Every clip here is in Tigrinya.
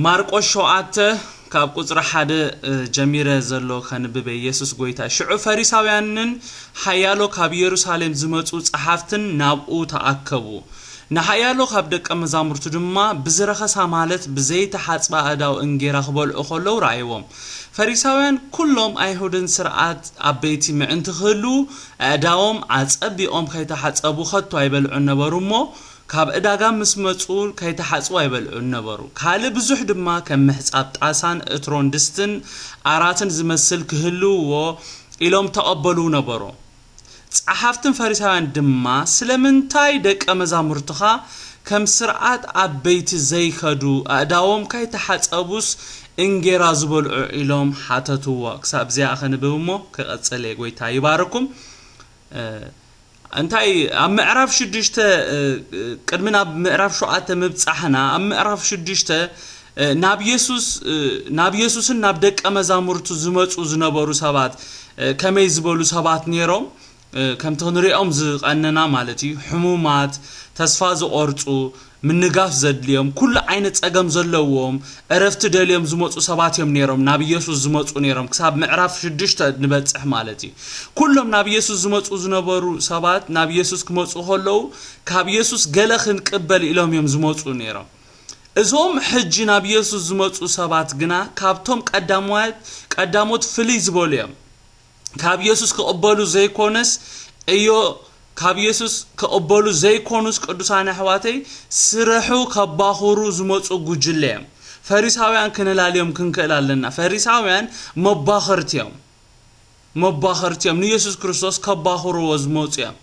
ማርቆስ ሸውዓተ ካብ ቁጽሪ ሓደ ጀሚረ ዘሎ ከንብበ። ኢየሱስ ጎይታ። ሽዑ ፈሪሳውያንን ሓያሎ ካብ ኢየሩሳሌም ዝመጹ ጸሓፍትን ናብኡ ተኣከቡ። ንሓያሎ ካብ ደቀ መዛሙርቱ ድማ ብዝረኸሳ ማለት ብዘይተሓጽባ ኣእዳው እንጌራ ክበልዑ ከለዉ ረኣይዎም። ፈሪሳውያን ኩሎም ኣይሁድን ስርዓት ኣበይቲ ምእንቲ ክህልዉ ኣእዳዎም ኣጸቢቖም ከይተሓጸቡ ከቶ ኣይበልዑን ነበሩ እሞ ካብ ዕዳጋ ምስ መጹ ከይተሓጽቡ ኣይበልዑን ነበሩ። ካልእ ብዙሕ ድማ ከም ምሕጻብ ጣሳን እትሮን ድስትን ኣራትን ዝመስል ክህልውዎ ኢሎም ተቐበሉ ነበሩ። ጸሓፍትን ፈሪሳውያን ድማ ስለምንታይ ደቀ መዛሙርትኻ ከም ስርዓት ኣበይቲ ዘይከዱ ኣእዳዎም ከይተሓጸቡስ እንጌራ ዝበልዑ ኢሎም ሓተትዎ። ክሳብ እዚኣ ከንብብ እሞ ክቐጽል እየ። ጎይታ ይባርኩም። እንታይ ኣብ ምዕራፍ ሽዱሽተ ቅድሚ ናብ ምዕራፍ ሸውዓተ ምብጻሕና ኣብ ምዕራፍ ሽዱሽተ ናብ የሱስ ናብ የሱስን ናብ ደቀ መዛሙርቱ ዝመጹ ዝነበሩ ሰባት ከመይ ዝበሉ ሰባት ነይሮም? ከምቲ ክንሪኦም ዝቐነና ማለት እዩ፣ ሕሙማት፣ ተስፋ ዝቆርጹ፣ ምንጋፍ ዘድልዮም፣ ኩሉ ዓይነት ጸገም ዘለዎም፣ ዕረፍቲ ደልዮም ዝመጹ ሰባት እዮም ነይሮም፣ ናብ ኢየሱስ ዝመጹ ነይሮም። ክሳብ ምዕራፍ ሽዱሽተ ንበጽሕ ማለት እዩ። ኩሎም ናብ ኢየሱስ ዝመጹ ዝነበሩ ሰባት ናብ ኢየሱስ ክመጹ ከለዉ ካብ ኢየሱስ ገለ ክንቅበል ኢሎም እዮም ዝመጹ ነይሮም። እዞም ሕጂ ናብ ኢየሱስ ዝመጹ ሰባት ግና ካብቶም ቀዳሞት ፍልይ ዝበሉ እዮም። ካብ ኢየሱስ ክቕበሉ ዘይኮነስ እዮ ካብ ኢየሱስ ክቕበሉ ዘይኮኑስ ቅዱሳን ኣሕዋተይ ስረሑ ከባኹሩ ዝመጹ ጉጅለ እዮም። ፈሪሳውያን ክንላልዮም ክንክእል ኣለና። ፈሪሳውያን መባኸርቲ እዮም። መባኸርቲ እዮም። ንኢየሱስ ክርስቶስ ከባኹርዎ ዝመጹ እዮም።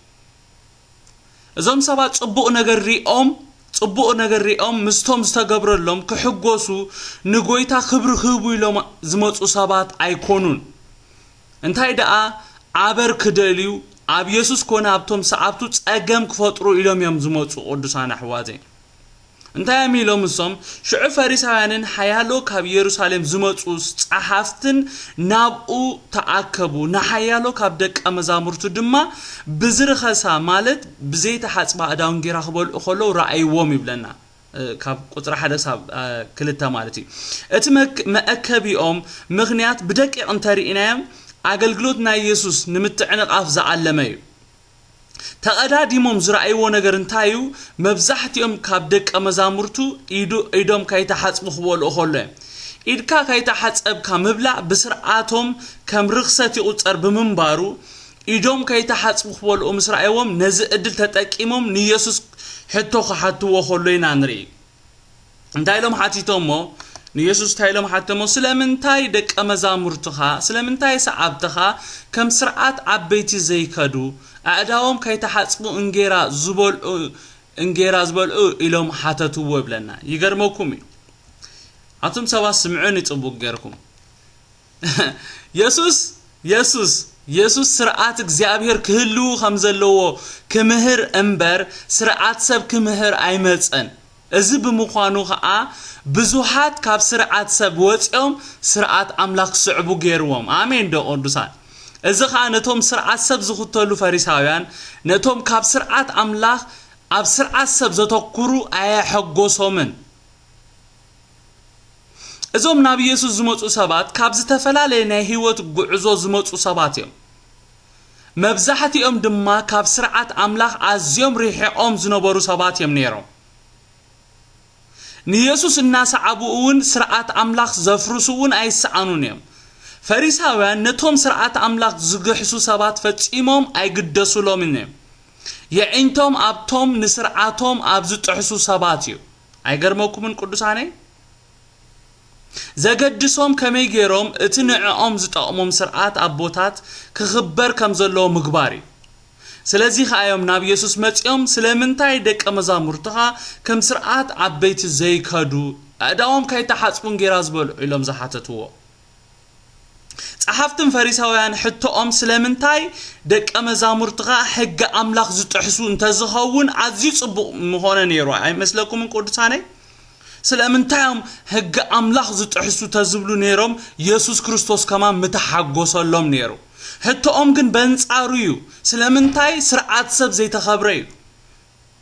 እዞም ሰባት ጽቡቕ ነገር ሪኦም ጽቡቕ ነገር ሪኦም ምስቶም ዝተገብረሎም ክሕጎሱ ንጎይታ ክብሪ ክህቡ ኢሎም ዝመጹ ሰባት ኣይኮኑን። እንታይ ደኣ ኣበር ክደልዩ ኣብ የሱስ ኮነ ኣብቶም ሰዓብቱ ጸገም ክፈጥሩ ኢሎም እዮም ዝመጹ። ቅዱሳን ኣሕዋተይ እንታይ እዮም ኢሎም እሶም? ሽዑ ፈሪሳውያንን ሓያሎ ካብ ኢየሩሳሌም ዝመጹ ጸሓፍትን ናብኡ ተኣከቡ። ንሓያሎ ካብ ደቀ መዛሙርቱ ድማ ብዝርኸሳ ማለት ብዘይተሓጽባ ኣእዳው እንጌራ ክበልዑ ከለዉ ረኣይዎም ይብለና። ካብ ቁጽሪ ሓደ ሳብ ክልተ ማለት እዩ። እቲ መእከቢኦም ምኽንያት ብደቂቕ እንተርኢናዮም ኣገልግሎት ናይ የሱስ ንምትዕንቓፍ ዝዓለመ እዩ። ተቐዳዲሞም ዝረኣይዎ ነገር እንታይ እዩ? መብዛሕትኦም ካብ ደቀ መዛሙርቱ ኢዶም ከይተሓጽቡ ክበልዑ ከሎ እዮም። ኢድካ ከይተሓጸብካ ምብላዕ ብስርዓቶም ከም ርኽሰት ይቑጸር ብምንባሩ ኢዶም ከይተሓጽቡ ክበልዑ ምስ ረኣይዎም ነዚ ዕድል ተጠቂሞም ንየሱስ ሕቶ ክሓትዎ ከሎ ኢና ንርኢ። እንታይ ኢሎም ሓቲቶሞ? ንየሱስ እንታይ ኢሎም ሓተሞ? ስለምንታይ ደቀ መዛሙርትኻ ስለምንታይ ሰዓብትኻ ከም ስርዓት ዓበይቲ ዘይከዱ ኣእዳዎም ከይተሓጽቡ እንጌራ ዝበልዑ እንጌራ ዝበልዑ ኢሎም ሓተትዎ ይብለና። ይገርመኩም እዩ። ኣቱም ሰባት ስምዑኒ ጽቡቅ ጌርኩም። የሱስ የሱስ የሱስ ስርዓት እግዚኣብሔር ክህልው ከም ዘለዎ ክምህር እምበር ስርዓት ሰብ ክምህር ኣይመጸን። እዚ ብምዃኑ ኸዓ ብዙሓት ካብ ስርዓት ሰብ ወፂኦም ስርዓት ኣምላኽ ክስዕቡ ገይርዎም። ኣሜን ዶ ቅዱሳን? እዚ ኸዓ ነቶም ስርዓት ሰብ ዝኽተሉ ፈሪሳውያን ነቶም ካብ ስርዓት ኣምላኽ ኣብ ስርዓት ሰብ ዘተኩሩ ኣየሐጎሶምን። እዞም ናብ ኢየሱስ ዝመጹ ሰባት ካብ ዝተፈላለየ ናይ ህይወት ጉዕዞ ዝመጹ ሰባት እዮም። መብዛሕትኦም ድማ ካብ ስርዓት ኣምላኽ ኣዝዮም ሪሒቖም ዝነበሩ ሰባት እዮም ነይሮም። ንየሱስ እናሰዓቡ እውን ስርዓት ኣምላኽ ዘፍርሱ እውን ኣይሰኣኑን እዮም። ፈሪሳውያን ነቶም ስርዓት ኣምላኽ ዝግሕሱ ሰባት ፈጺሞም ኣይግደሱሎምን እዮም። የዒንቶም ኣብቶም ንስርዓቶም ኣብ ዝጥሕሱ ሰባት እዩ። ኣይገርመኩምን ቅዱሳነይ? ዘገድሶም ከመይ ገይሮም እቲ ንዕኦም ዝጠቕሞም ስርዓት ኣቦታት ክኽበር ከም ዘለዎ ምግባር እዩ። ስለዚ ኸኣ እዮም ናብ የሱስ መጺኦም ስለምንታይ ደቀ መዛሙርትኻ ከም ስርዓት ዓበይቲ ዘይከዱ ኣእዳዎም ከይተሓጽቡ እንጌራ ዝበልዑ ኢሎም ዝሓተትዎ። ጸሓፍትን ፈሪሳውያን ሕቶኦም ስለምንታይ ደቀ መዛሙርትኻ ሕጊ ኣምላኽ ዝጥሕሱ እንተዝኸውን ኣዝዩ ጽቡቕ ምኾነ ነይሩ ኣይመስለኩምን ቅዱሳነይ? ስለምንታይ እዮም ሕጊ ኣምላኽ ዝጥሕሱ ተዝብሉ ነይሮም የሱስ ክርስቶስ ከማን ምተሓጎሰሎም ነይሩ። ሕቶኦም ግን በንጻሩ እዩ። ስለምንታይ ስርዓት ሰብ ዘይተኸብረ እዩ።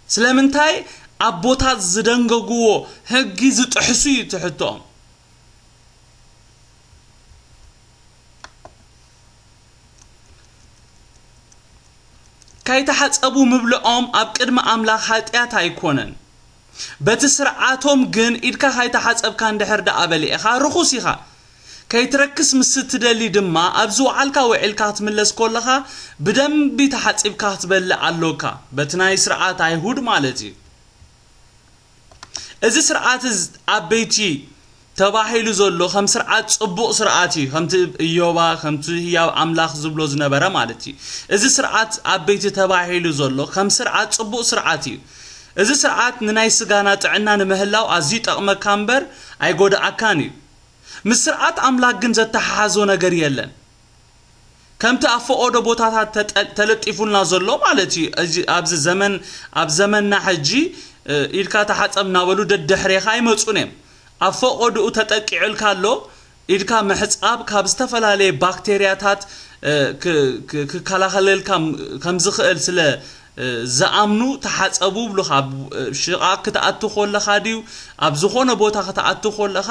ስለምንታይ ኣቦታት ዝደንገግዎ ሕጊ ዝጥሕሱ እዩ ትሕቶኦም። ካይተሓጸቡ ምብልዖም ኣብ ቅድሚ ኣምላኽ ሓጢኣት ኣይኮነን። በቲ ስርዓቶም ግን ኢድካ ካይተሓጸብካ እንድሕር ደኣ በሊዕኻ ርኹስ ኢኻ። ከይትረክስ ምስ እትደሊ ድማ ኣብ ዝወዓልካ ውዒልካ ክትምለስ ከለኻ ብደንቢ ተሓጺብካ ክትበልዕ ኣሎካ። በቲ ናይ ስርዓት ኣይሁድ ማለት እዩ። እዚ ስርዓት እዚ ዓበይቲ ተባሂሉ ዘሎ ከም ስርዓት ጽቡቕ ስርዓት እዩ። ከምቲ እዮባ፣ ከምቲ ህያው ኣምላኽ ዝብሎ ዝነበረ ማለት እዩ። እዚ ስርዓት ዓበይቲ ተባሂሉ ዘሎ ከም ስርዓት ጽቡቕ ስርዓት እዩ። እዚ ስርዓት ንናይ ስጋና ጥዕና ንምህላው ኣዝዩ ይጠቕመካ እምበር ኣይጎድኣካን እዩ። ምስ ስርዓት ኣምላኽ ግን ዘተሓሓዞ ነገር የለን። ከምቲ ኣብ ፈቐዶ ቦታታት ተጠ-፣ ተለጢፉልና ዘሎ ማለት እዩ። እዚ ኣብዚ ዘመን፣ ኣብ ዘመንና ሕጂ፣ እ፣ ኢድካ ተሓጸብ እናበሉ ደድሕሬኻ ኣይመጹን እዮም። ኣብ ፈቐዶኡ ተጠቂዑልካ ኣሎ። ኢድካ ምሕጻብ ካብ ዝተፈላለየ ባክቴርያታት፣ እ፣ ክ-፣ ክ-፣ ክከላኸለልካ ም-፣ ከም ዝኽእል ስለ፣ እ፣ ዝኣምኑ ተሓጸቡ ይብሉኻ። ኣብ፣ እ፣ ሽቓቕ ክትኣቱ ከለኻ ድዩ፣ ኣብ ዝኾነ ቦታ ክትኣቱ ከለኻ፣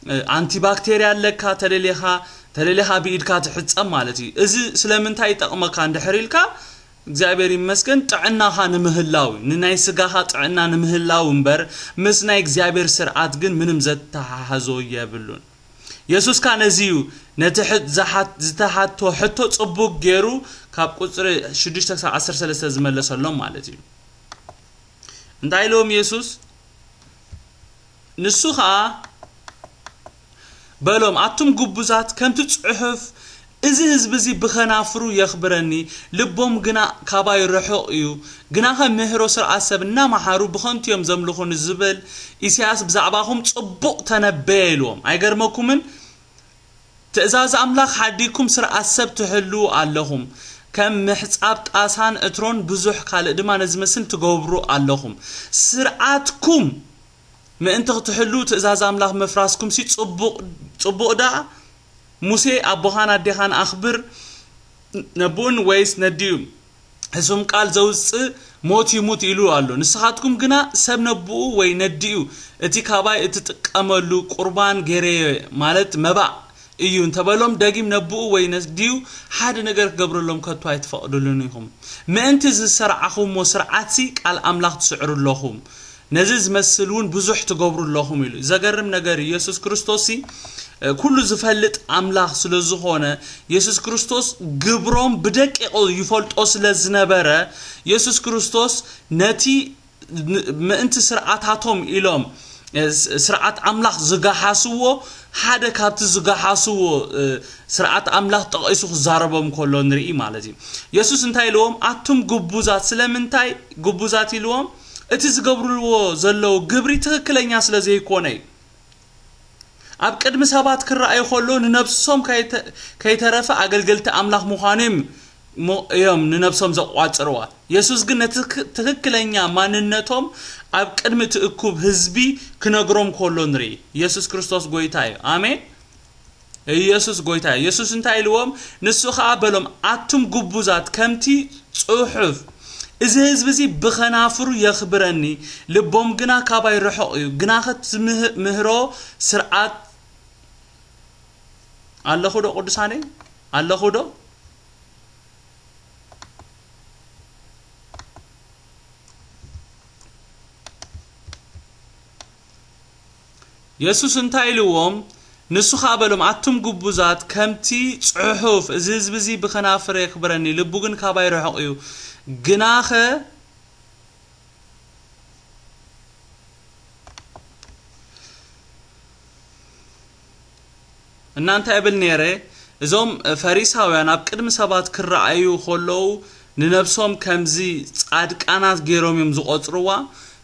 እ፣ ኣንቲባክቴርያ ኣለካ፣ ተደሊኻ፣ ተደሊኻ ብኢድካ ትሕጸብ ማለት እዩ። እዚ ስለምንታይ ይጠቕመካ እንድሕር ኢልካ፣ እግዚኣብሔር ይመስገን ጥዕናኻ ንምህላው እዩ። ንናይ ስጋኻ ጥዕና ንምህላው እምበር ምስ ናይ እግዚኣብሔር ስርዓት ግን ምንም ዘተሓሓዞ የብሉን። የሱስ ከኣ ነዚ እዩ ነቲ ሕ-፣ ዝሓት-፣ ዝተሓቶ ሕቶ ጽቡቕ ገይሩ ካብ ቁጽሪ ሽዱሽተ ክሳብ ዓሰርተ ሰለስተ ዝመለሰሎም ማለት እዩ። እንታይ ኢልዎም የሱስ? ንሱ ኸኣ በሎም፣ ኣቱም ግቡዛት፣ ከምቲ ጽሑፍ፣ "እዚ ህዝቢ እዚ ብኸናፍሩ የኽብረኒ፣ ልቦም ግና ካባይ ርሑቕ እዩ፣ ግናኸ ምህሮ ስርዓት ሰብ እናመሓሩ ብኸንቱ እዮም ዘምልኹኒ" ዝብል ኢሳያስ ብዛዕባኹም ጽቡቕ ተነበየ ኢልዎም። ኣይገርመኩምን? ትእዛዝ ኣምላኽ ሓዲግኩም ስርዓት ሰብ ትሕልዉ ኣለኹም። ከም ምሕጻብ ጣሳን ዕትሮን ብዙሕ ካልእ ድማ ነዚ መስል ትገብሩ ኣለኹም። ስርዓትኩም ምእንቲ ክትሕልዉ ትእዛዝ ኣምላኽ ምፍራስኩምሲ ጽቡቕ፣ ጽቡቕ ደኣ? ሙሴ ኣቦኻን ኣዴኻን ኣኽብር፣ ነብኡን ወይስ ነዲኡ? ሕሱም ቃል ዘውጽእ ሞት ይሙት ኢሉ ኣሎ። ንስኻትኩም ግና ሰብ ነብኡ ወይ ነዲኡ እቲ ካባይ እትጥቀመሉ ቁርባን ገይረዮ ማለት መባእ እዩ እንተበሎም፣ ደጊም ነብኡ ወይ ነዲኡ ሓደ ነገር ክገብረሎም ከቶ ኣይትፈቕድሉን ኢኹም። ምእንቲ ዝሰርዓኹምዎ ስርዓትሲ ቃል ኣምላኽ ትስዕሩ ኣለኹም። ነዚ ዝመስል እውን ብዙሕ ትገብሩ ኣለኹም ኢሉ። ዘገርም ነገር እዩ። የሱስ ክርስቶስሲ፣ እ፣ ኩሉ ዝፈልጥ ኣምላኽ ስለ ዝኾነ፣ የሱስ ክርስቶስ ግብሮም ብደቂቑ ይፈልጦ ስለ ዝነበረ፣ የሱስ ክርስቶስ ነቲ ን-፣ ምእንቲ ስርዓታቶም ኢሎም፣ እ፣ ስ-፣ ስርዓት ኣምላኽ ዝገሓስዎ፣ ሓደ ካብቲ ዝገሓስዎ፣ እ፣ ስርዓት ኣምላኽ ጠቒሱ ክዛረቦም ከሎ ንርኢ ማለት እዩ። የሱስ እንታይ ኢልዎም? ኣቱም ግቡዛት። ስለምንታይ ግቡዛት ኢልዎም? እቲ ዝገብርዎ ዘለዉ ግብሪ ትኽክለኛ ስለ ዘይኮነ እዩ። ኣብ ቅድሚ ሰባት ክረኣዩ ከለዉ ንነብሶም ከይተ-፣ ከይተረፈ ኣገልገልቲ ኣምላኽ ምዃኖም ሞ-፣ እዮም ንነብሶም ዘቋጽርዋ። የሱስ ግን ነቲ ትክ-፣ ትኽክለኛ ማንነቶም ኣብ ቅድሚ እቲ እኩብ ህዝቢ ክነግሮም ከሎ ንርኢ። የሱስ ክርስቶስ ጎይታ እዩ። ኣሜን። ኢየሱስ ጎይታ እዩ። የሱስ እንታይ ኢልዎም? ንሱ ኸኣ በሎም፣ "ኣቱም ግቡዛት፣ ከምቲ ጽሑፍ፣ 'እዚ ህዝቢ እዚ ብኸናፍሩ የኽብረኒ፣ ልቦም ግና ካባይ ርሑቕ እዩ። ግናኸ እቲ ምህሮ ስርዓት ኣለኹ ዶ ቅዱሳነይ? ኣለኹ ዶ?" የሱስ እንታይ ኢልዎም? ንሱ ኸኣ በሎም፣ "ኣቱም ግቡዛት፣ ከምቲ ጽሑፍ፣ 'እዚ ህዝቢ እዚ ብኸናፍረ የኽብረኒ፣ ልቡ ግን ካባይ ርሑቕ እዩ። ግናኸ" እና እንታይ እብል ነይረ? እዞም ፈሪሳውያን ኣብ ቅድሚ ሰባት ክረኣዩ ከለዉ ንነብሶም ከምዚ ጻድቃናት ገይሮም እዮም ዝቖጽርዋ፣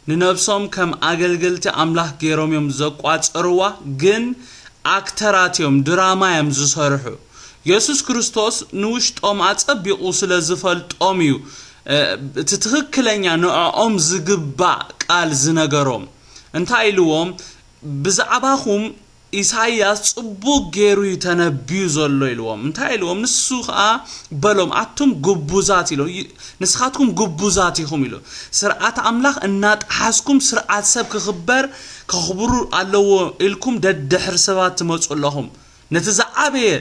ንነብሶም ከም ኣገልገልቲ ኣምላኽ ገይሮም እዮም ዘቋጽርዋ፣ ግን ኣክተራት እዮም፣ ድራማ እዮም ዝሰርሑ። የሱስ ክርስቶስ ንውሽጦም ኣጸቢቑ ስለ ዝፈልጦም እዩ፣ እ፣ እቲ ትኽክለኛ ንዕኦም ዝግባእ ቃል ዝነገሮም። እንታይ ኢልዎም? "ብዛዕባኹም ኢሳይያስ ጽቡቕ ገይሩ እዩ ተነብዩ ዘሎ ኢልዎም። እንታይ ኢልዎም? ንሱ ኸኣ በሎም፣ ኣቱም ግቡዛት ኢሎ፣ ይ-፣ ንስኻትኩም ግቡዛት ኢኹም ኢሎ። ስርዓት ኣምላኽ እናጠሓስኩም ስርዓት ሰብ ክኽበር ከኽብሩ ኣለዎ ኢልኩም ደድሕሪ ሰባት ትመጹ ኣለኹም። ነቲ ዝዓበየ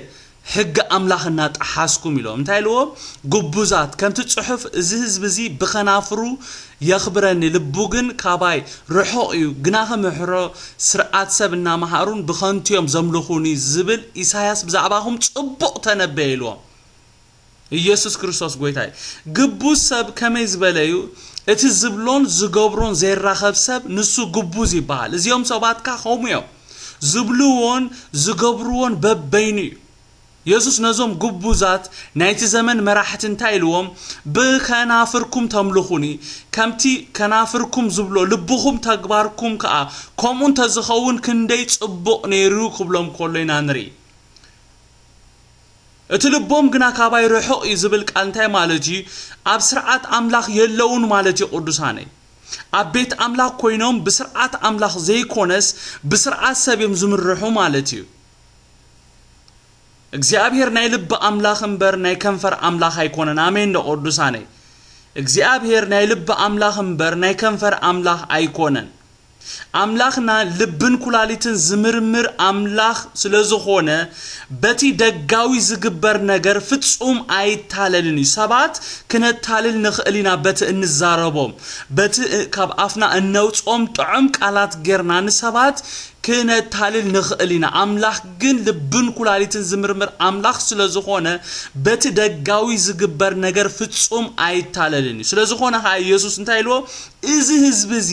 ሕጊ ኣምላኽ እናጠሓስኩም ኢሎም። እንታይ ኢልዎም? ግቡዛት፣ ከምቲ ጽሑፍ፣ እዚ ህዝቢ እዚ ብኸናፍሩ የኽብረኒ፣ ልቡ ግን ካባይ ርሑቕ እዩ፣ ግናኸ ምሕሮ ስርዓት ሰብ እናመሃሩን ብኸንቱ እዮም ዘምልኹኒ ዝብል ኢሳያስ ብዛዕባኹም ጽቡቕ ተነበየ ኢልዎም። ኢየሱስ ክርስቶስ ጎይታ እዩ። ግቡዝ ሰብ ከመይ ዝበለ እዩ? እቲ ዝብሎን ዝገብሮን ዘይራኸብ ሰብ ንሱ ግቡዝ ይበሃል። እዚኦም ሰባት ከኣ ከምኡ እዮም። ዝብልዎን ዝገብርዎን በበይኑ እዩ። የሱስ ነዞም ግቡዛት ናይቲ ዘመን መራሕቲ እንታይ ኢልዎም? ብከናፍርኩም ተምልኹኒ፣ ከምቲ ከናፍርኩም ዝብሎ ልብኹም ተግባርኩም ከኣ ከምኡ እንተዝኸውን ክንደይ ጽቡቕ ነይሩ ክብሎም ከሎ ኢና ንርኢ። እቲ ልቦም ግና ካባይ ርሑቕ እዩ ዝብል ቃል እንታይ ማለት እዩ? ኣብ ስርዓት ኣምላኽ የለውን ማለት እዩ ቅዱሳነይ። ኣብ ቤት ኣምላኽ ኮይኖም ብስርዓት ኣምላኽ ዘይኮነስ ብስርዓት ሰብ እዮም ዝምርሑ ማለት እዩ። እግዚኣብሔር ናይ ልቢ ኣምላኽ እምበር ናይ ከንፈር ኣምላኽ ኣይኮነን። ኣሜን ዶ ቅዱሳነይ? እግዚኣብሔር ናይ ልቢ ኣምላኽ እምበር ናይ ከንፈር ኣምላኽ ኣይኮነን። ኣምላኽና ልብን ኩላሊትን ዝምርምር ኣምላኽ ስለ ዝኾነ በቲ ደጋዊ ዝግበር ነገር ፍጹም ኣይታለልን እዩ። ሰባት ክነታልል ንኽእል ኢና በቲ እንዛረቦም፣ በቲ ካብ ኣፍና እነውፅኦም ጥዑም ቃላት ጌርና ንሰባት ክነታልል ንኽእል ኢና። ኣምላኽ ግን ልብን ኩላሊትን ዝምርምር ኣምላኽ ስለ ዝኾነ በቲ ደጋዊ ዝግበር ነገር ፍጹም ኣይታለልን እዩ። ስለ ዝኾነ ኸዓ ኢየሱስ እንታይ ኢልዎ? እዚ ህዝቢ እዚ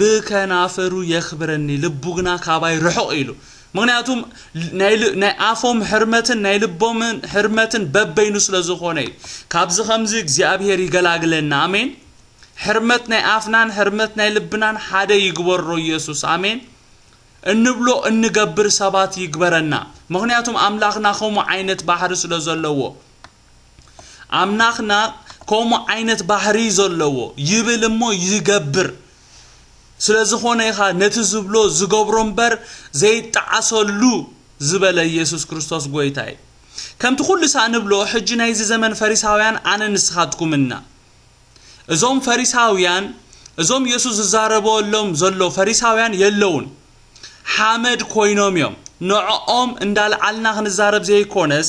ብከናፍሩ የኽብረኒ፣ ልቡ ግና ካባይ ርሑቕ ኢሉ። ምኽንያቱም ናይ ል-፣ ናይ ኣፎም ሕርመትን ናይ ልቦምን ሕርመትን በበይኑ ስለ ዝኾነ እዩ። ካብዚ ኸምዚ እግዚኣብሔር ይገላግለና። ኣሜን። ሕርመት ናይ ኣፍናን ሕርመት ናይ ልብናን ሓደ ይግበሮ ኢየሱስ። ኣሜን። እንብሎ እንገብር ሰባት ይግበረና። ምኽንያቱም ኣምላኽና ከምኡ ዓይነት ባህሪ ስለ ዘለዎ። ኣምላኽና ከምኡ ዓይነት ባህሪ ዘለዎ ይብል እሞ ይገብር። ስለ ዝኾነ ኢኻ ነቲ ዝብሎ ዝገብሮ እምበር ዘይጠዓሰሉ ዝበለ ኢየሱስ ክርስቶስ ጎይታ እዩ። ከምቲ ኩሉ ሳዕ ንብሎ፣ ሕጂ ናይዚ ዘመን ፈሪሳውያን ኣነ ንስኻትኩም እና። እዞም ፈሪሳውያን፣ እዞም ኢየሱስ ዝዛረበሎም ዘሎ ፈሪሳውያን የለውን። ሓመድ ኮይኖም እዮም። ንዕኦም እንዳልዓልና ክንዛረብ ዘይኮነስ፣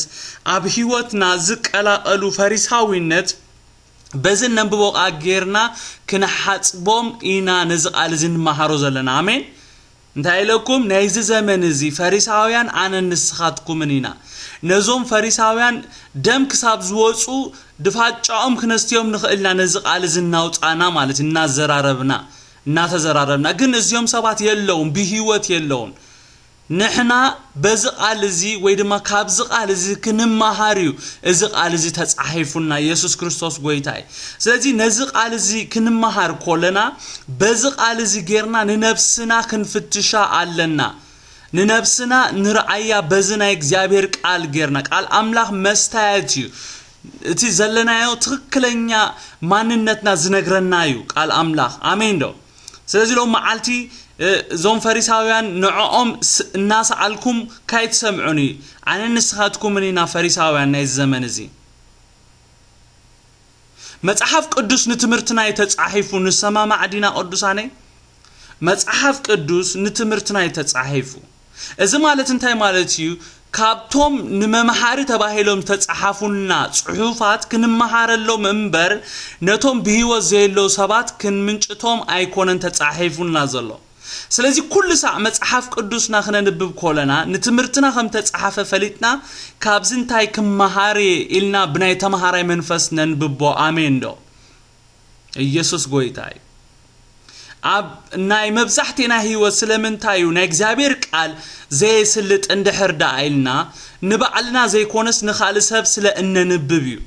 ኣብ ህይወትና ዝቀላቀሉ ፈሪሳዊነት በዚ ነንብቦ ቃል ጌርና ክንሓጽቦም ኢና ነዚ ቃል እዚ ንመሃሮ ዘለና። ኣሜን። እንታይ ኢለኩም? ናይዚ ዘመን እዚ ፈሪሳውያን ኣነን ንስኻትኩምን ኢና። ነዞም ፈሪሳውያን ደም ክሳብ ዝወጹ ድፋጫኦም ክነስትዮም ንኽእል ኢና፣ ነዚ ቃል እዚ እናውጻእና ማለት እዩ፣ እናዘራረብና፣ እናተዘራረብና። ግን እዚኦም ሰባት የለውን፣ ብህይወት የለውን። ንሕና በዚ ቃል እዚ ወይ ድማ ካብዚ ቃል እዚ ክንመሃር እዩ እዚ ቃል እዚ ተጻሒፉና፣ ኢየሱስ ክርስቶስ ጎይታ እዩ። ስለዚ ነዚ ቃል እዚ ክንመሃር ከለና በዚ ቃል እዚ ጌርና ንነብስና ክንፍትሻ ኣለና። ንነብስና ንርኣያ በዚ ናይ እግዚኣብሔር ቃል ጌርና። ቃል ኣምላኽ መስታየት እዩ። እቲ ዘለናዮ ትኽክለኛ ማንነትና ዝነግረና እዩ ቃል ኣምላኽ። ኣሜን ዶ? ስለዚ ሎም መዓልቲ፣ እ፣ እዞም ፈሪሳውያን ንዕኦም ስ-፣ እናሰኣልኩም ካይትሰምዑኒ፣ ኣነ ንስኻትኩምን ኢና ፈሪሳውያን ናይዚ ዘመን እዚ። መጽሓፍ ቅዱስ ንትምህርትና እዩ ተጻሒፉ። ንሰማማዕ ዲና ቅዱሳነይ? መጽሓፍ ቅዱስ ንትምህርትና እዩ ተጻሒፉ። እዚ ማለት እንታይ ማለት እዩ? ካብቶም ንመምሃሪ ተባሂሎም ዝተጻሓፉና ጽሑፋት ክንመሃረሎም እምበር፣ ነቶም ብህይወት ዘየለዉ ሰባት ክንምንጭቶም ኣይኮነን ተጻሒፉና ዘሎ። ስለዚ ኩሉ ሳዕ መጽሓፍ ቅዱስና ክነንብብ ከለና፣ ንትምህርትና ከም ተጻሓፈ ፈሊጥና፣ ካብዚ እንታይ ክመሃር እየ ኢልና ብናይ ተመሃራይ መንፈስ ነንብቦ። ኣሜን ዶ? ኢየሱስ ጎይታ እዩ። ኣብ ናይ መብዛሕቴና ህይወት ስለምንታይ እዩ ናይ እግዚኣብሔር ቃል ዘየስልጥ እንድሕር ደኣ ኢልና፣ ንባዕልና ዘይኮነስ ንኻልእ ሰብ ስለ እነንብብ እዩ።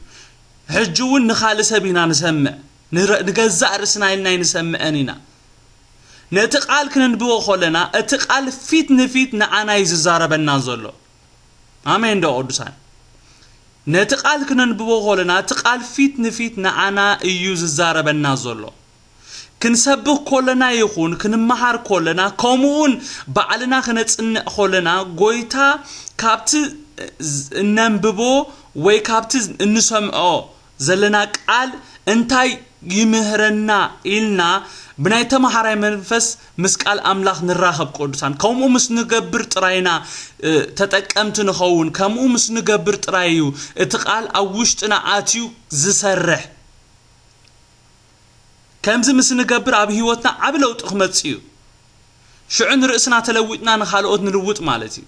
ሕጂ እውን ንኻልእ ሰብ ኢና ንሰምዕ። ንረ-፣ ንገዛእ ርእስና ኢልና ኣይንሰምዕን ኢና። ነቲ ቃል ክነንብቦ ከለና፣ እቲ ቃል ፊት ንፊት ንዓና እዩ ዝዛረበና ዘሎ። ኣሜን ዶ ቅዱሳን? ነቲ ቃል ክነንብቦ ከለና፣ እቲ ቃል ፊት ንፊት ንዓና እዩ ዝዛረበና ዘሎ። ክንሰብኽ ከለና ይኹን ክንመሃር ከለና፣ ከምኡውን ባዕልና ክነጽንዕ ከለና፣ ጎይታ ካብቲ እነንብቦ ወይ ካብቲ እንሰምዖ ዘለና ቃል እንታይ ይምህረና ኢልና ብናይ ተመሃራይ መንፈስ ምስ ቃል ኣምላኽ ንራኸብ ቅዱሳን። ከምኡ ምስ ንገብር ጥራይና ተጠቀምቲ ንኸውን። ከምኡ ምስ ንገብር ጥራይ እዩ እቲ ቃል ኣብ ውሽጥና ኣትዩ ዝሰርሕ። ከምዚ ምስ ንገብር ኣብ ህይወትና ዓቢ ለውጢ ክመጽእ እዩ። ሽዑ ንርእስና ተለዊጥና ንኻልኦት ንልውጥ ማለት እዩ።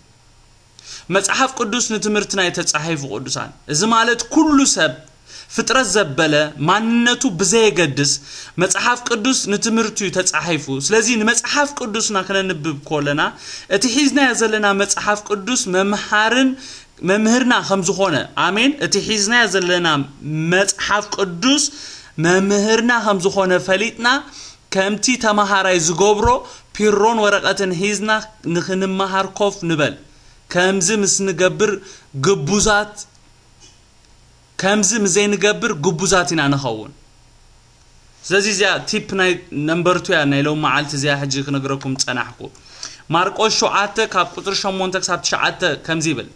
መጽሓፍ ቅዱስ ንትምህርትና እዩ ተጻሒፉ ቅዱሳን። እዚ ማለት ኩሉ ሰብ ፍጥረት ዘበለ ማንነቱ ብዘየገድስ መጽሓፍ ቅዱስ ንትምህርቱ እዩ ተጻሒፉ። ስለዚ ንመጽሓፍ ቅዱስና ክነንብብ ከለና እቲ ሒዝናዮ ዘለና መጽሓፍ ቅዱስ መምሃርን መምህርና ከም ዝኾነ፣ ኣሜን፣ እቲ ሒዝናዮ ዘለና መጽሓፍ ቅዱስ መምህርና ከም ዝኾነ ፈሊጥና ከምቲ ተመሃራይ ዝገብሮ ፒሮን ወረቐትን ሒዝና ንኽንመሃር ኮፍ ንበል። ከምዚ ምስ ንገብር ግቡዛት ከምዚ ምስ ዘይንገብር ግቡዛት ኢና ንኸውን። ስለዚ እዚኣ ቲፕ ናይ ነምበር ቱ እያ ናይ ሎም መዓልቲ እዚኣ ሕጂ ክነግረኩም ጸናሕኩ። ማርቆስ ሸውዓተ ካብ ቁጽሪ ሸሞንተ ክሳብ ትሽዓተ ከምዚ ይብል፣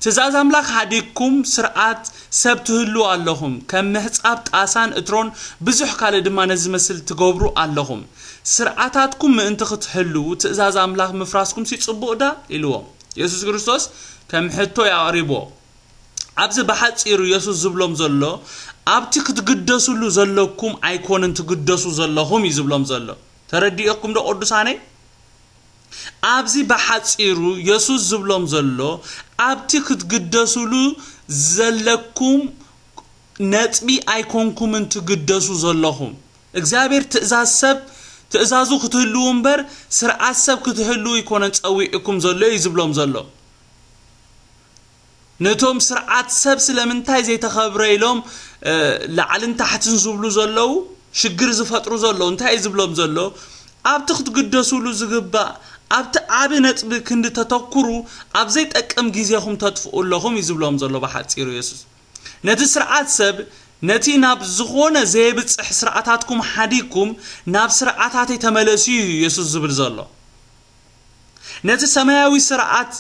ትእዛዝ ኣምላኽ ሓዲግኩም ስርዓት ሰብ ትህልዉ ኣለኹም፣ ከም ምሕጻብ ጣሳን እትሮን ብዙሕ ካልእ ድማ ነዚ ዝመስል ትገብሩ ኣለኹም። ስርዓታትኩም ምእንቲ ክትሕልዉ ትእዛዝ ኣምላኽ ምፍራስኩም ሲ ጽቡቕ ዳ ኢልዎም። የሱስ ክርስቶስ ከም ሕቶ እዩ ኣቕሪብዎ። ኣብዚ ብሓጺሩ የሱስ ዝብሎም ዘሎ ኣብቲ ክትግደሱሉ ዘለኩም ኣይኮነን ትግደሱ ዘለኹም እዩ ዝብሎም ዘሎ። ተረዲእኩም ዶ ቅዱሳነይ? ኣብዚ ብሓጺሩ የሱስ ዝብሎም ዘሎ ኣብቲ ክትግደሱሉ ዘለኩም ነጥቢ ኣይኮንኩምን ትግደሱ ዘለኹም። እግዚኣብሔር ትእዛዝ ሰብ ትእዛዙ ክትህልዉ እምበር ስርዓት ሰብ ክትህልዉ ኣይኮነን ጸዊዕኩም ዘሎ እዩ ዝብሎም ዘሎ። ነቶም ስርዓት ሰብ ስለምንታይ ዘይተኸብረ ኢሎም ላዕልን ታሕትን ዝብሉ ዘለዉ ሽግር ዝፈጥሩ ዘለዉ እንታይ እዩ ዝብሎም ዘሎ? ኣብቲ ክትግደሱሉ ዝግባእ ኣብቲ ዓቢ ነጥቢ ክንዲ ተተኩሩ ኣብ ዘይጠቅም ግዜኹም ተጥፍኡ ኣለኹም እዩ ዝብሎም ዘሎ ብሓጺሩ የሱስ። ነቲ ስርዓት ሰብ ነቲ ናብ ዝኾነ ዘየብጽሕ ስርዓታትኩም ሓዲግኩም ናብ ስርዓታተይ ተመለሱ እዩ የሱስ ዝብል ዘሎ። ነቲ ሰማያዊ ስርዓት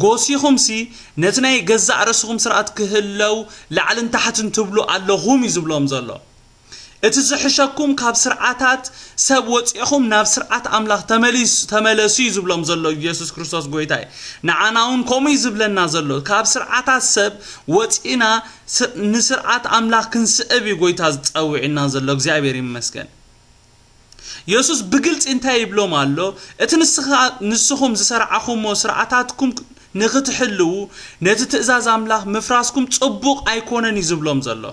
ጎሲኹምሲ ነቲ ናይ ገዛእ ርእስኹም ስርዓት ክህለው ላዕልን ታሕትን ትብሉ ኣለኹም እዩ ዝብሎም ዘሎ። እቲ ዝሕሸኩም ካብ ስርዓታት ሰብ ወፂኹም ናብ ስርዓት ኣምላኽ ተመሊስ- ተመለሱ እዩ ዝብሎም ዘሎ ኢየሱስ ክርስቶስ ጎይታይ። ንዓና እውን ከምኡ እዩ ዝብለና ዘሎ። ካብ ስርዓታት ሰብ ወፂና ስ- ንስርዓት ኣምላኽ ክንስዕብ እዩ ጎይታ ዝፀውዕና ዘሎ። እግዚኣብሔር ይመስገን። የሱስ ብግልጺ እንታይ ይብሎም ኣሎ? እቲ ንስኻ ንስኹም ዝሰርዓኹሞ ስርዓታትኩም ንኽትሕልዉ ነቲ ትእዛዝ ኣምላኽ ምፍራስኩም ጽቡቕ ኣይኮነን እዩ ዝብሎም ዘሎ።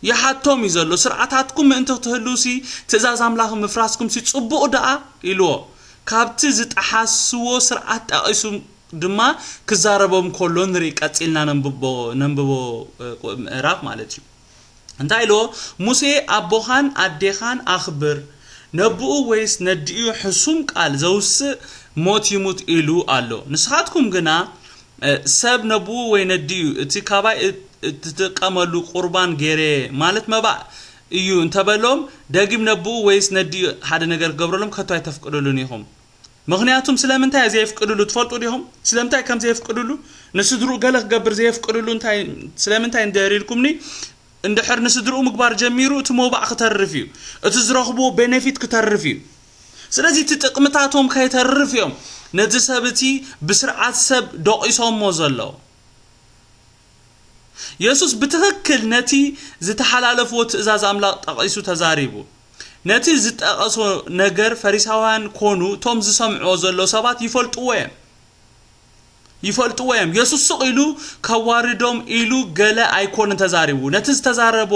ይሓቶም እዩ ዘሎ። ስርዓታትኩም ምእንቲ ክትህልዉሲ ትእዛዝ ኣምላኽ ምፍራስኩምሲ ጽቡቕ ደኣ ኢልዎ። ካብቲ ዝጠሓስዎ ስርዓት ጠቒሱ ድማ ክዛረቦም ከሎ ንርኢ። ቀጺልና ነንብቦ ነንብቦ ምዕራፍ ማለት እዩ። እንታይ ኢልዎ? ሙሴ ኣቦኻን ኣዴኻን ኣኽብር፣ ነብኡ ወይስ ነዲኡ ሕሱም ቃል ዘውስእ ሞት ይሙት ኢሉ ኣሎ። ንስኻትኩም ግና ሰብ ነብኡ ወይ ነዲኡ እቲ ካባይ እትጥቀመሉ ቁርባን ገይረ ማለት መባእ እዩ እንተበሎም፣ ደጊም ነብኡ ወይስ ነዲኡ ሓደ ነገር ክገብረሎም ከቶ ኣይተፍቅድሉን ኢኹም። ምኽንያቱም ስለምንታይ ዘየፍቅድሉ ትፈልጡ ዲኹም? ስለምንታይ ከም ዘየፍቅድሉ ንስድርኡ ገለ ክገብር ዘየፍቅድሉ እንታይ ስለምንታይ እንድሕር ኢልኩምኒ፣ እንድሕር ንስድርኡ ምግባር ጀሚሩ እቲ መባእ ክተርፍ እዩ። እቲ ዝረኽብዎ ቤነፊት ክተርፍ እዩ። ስለዚ እቲ ጥቕምታቶም ከይተርፍ እዮም ነዚ ሰብ እቲ ብስርዓት ሰብ ደቒሶሞ ዘለዉ። የሱስ ብትኽክል ነቲ ዝተሓላለፍዎ ትእዛዝ ኣምላኽ ጠቒሱ ተዛሪቡ። ነቲ ዝጠቐሶ ነገር ፈሪሳውያን ኮኑ እቶም ዝሰምዕዎ ዘለዉ ሰባት ይፈልጥዎ እዮም። ይፈልጥዎ እዮም። የሱስ ስቕ ኢሉ ከዋርዶም ኢሉ ገለ ኣይኮነን ተዛሪቡ። ነቲ ዝተዛረቦ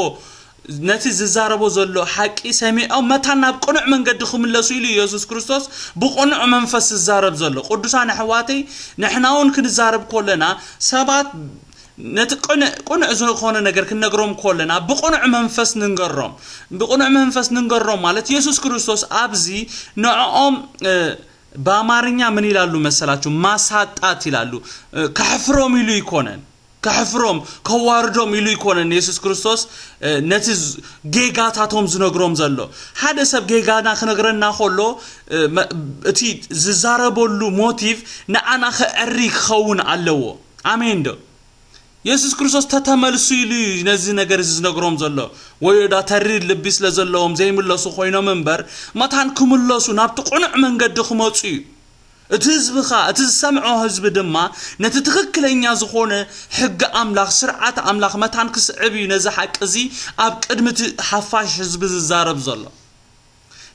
ነቲ ዝዛረቦ ዘሎ ሓቂ ሰሚዖም መታን ናብ ቅኑዕ መንገዲ ክምለሱ ኢሉ ኢየሱስ ክርስቶስ ብቕኑዕ መንፈስ ዝዛረብ ዘሎ። ቅዱሳን ኣሕዋተይ ንሕና እውን ክንዛረብ ከለና ሰባት ነቲ ቅኑዕ ቅኑዕ ዝኾነ ነገር ክንነግሮም ከለና ብቕኑዕ መንፈስ ንንገሮም። ብቕኑዕ መንፈስ ንንገሮም ማለት ኢየሱስ ክርስቶስ ኣብዚ ንዕኦም ብኣማርኛ ምን ይላሉ መሰላችሁ? ማሳጣት ይላሉ። ከሕፍሮም ኢሉ ኣይኮነን። ከሕፍሮም ከዋርዶም ኢሉ ኣይኮነን የሱስ ክርስቶስ ነቲ ጌጋታቶም ዝነግሮም ዘሎ። ሓደ ሰብ ጌጋና ክነግረና ከሎ እቲ ዝዛረበሉ ሞቲቭ ንዓና ከዕሪ ክኸውን ኣለዎ። ኣሜን ዶ? የሱስ ክርስቶስ ተተመልሱ ኢሉ እዩ ነዚ ነገር እዚ ዝነግሮም ዘሎ። ወዮ ዳ ተሪር ልቢ ስለ ዘለዎም ዘይምለሱ ኮይኖም እምበር፣ መታን ክምለሱ ናብቲ ቅኑዕ መንገዲ ክመፁ እዩ። እቲ ህዝቢ ኸ እቲ ዝሰምዖ ህዝቢ ድማ ነቲ ትኽክለኛ ዝኾነ ሕጊ ኣምላኽ፣ ስርዓት ኣምላኽ መታን ክስዕብ እዩ ነዚ ሓቂ እዚ ኣብ ቅድሚ እቲ ሓፋሽ ህዝቢ ዝዛረብ ዘሎ።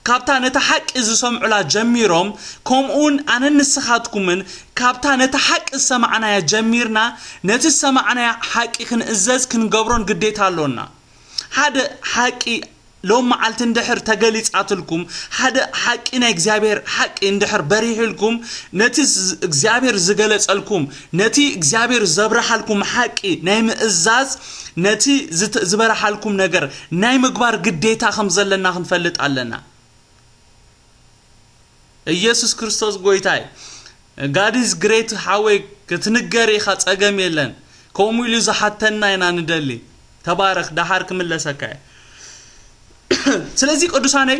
ካብታ ነቲ ሓቂ ዝሰምዑላ ጀሚሮም፣ ከምኡውን ኣነን ንስኻትኩምን ካብታ ነቲ ሓቂ ዝሰማዕናያ ጀሚርና ነቲ ዝሰማዕናያ ሓቂ ክንእዘዝ ክንገብሮን ግዴታ ኣሎና። ሓደ ሓቂ ሎም መዓልቲ እንድሕር ተገሊጻትልኩም፣ ሓደ ሓቂ ናይ እግዚኣብሔር ሓቂ እንድሕር በሪህልኩም፣ ነቲ እግዚኣብሔር ዝገለጸልኩም፣ ነቲ እግዚኣብሔር ዘብርሃልኩም ሓቂ ናይ ምእዛዝ፣ ነቲ ዝበርሃልኩም ነገር ናይ ምግባር ግዴታ ከም ዘለና ክንፈልጥ ኣለና። ኢየሱስ ክርስቶስ ጎይታይ። God is great ሓወይ፣ ክትንገር ኢኻ፣ ጸገም የለን። ከምኡ ኢሉ ዝሓተና ኢና ንደሊ። ተባረኽ፣ ደሓር ክምለሰካ እየ። ስለዚ ቅዱሳነይ፣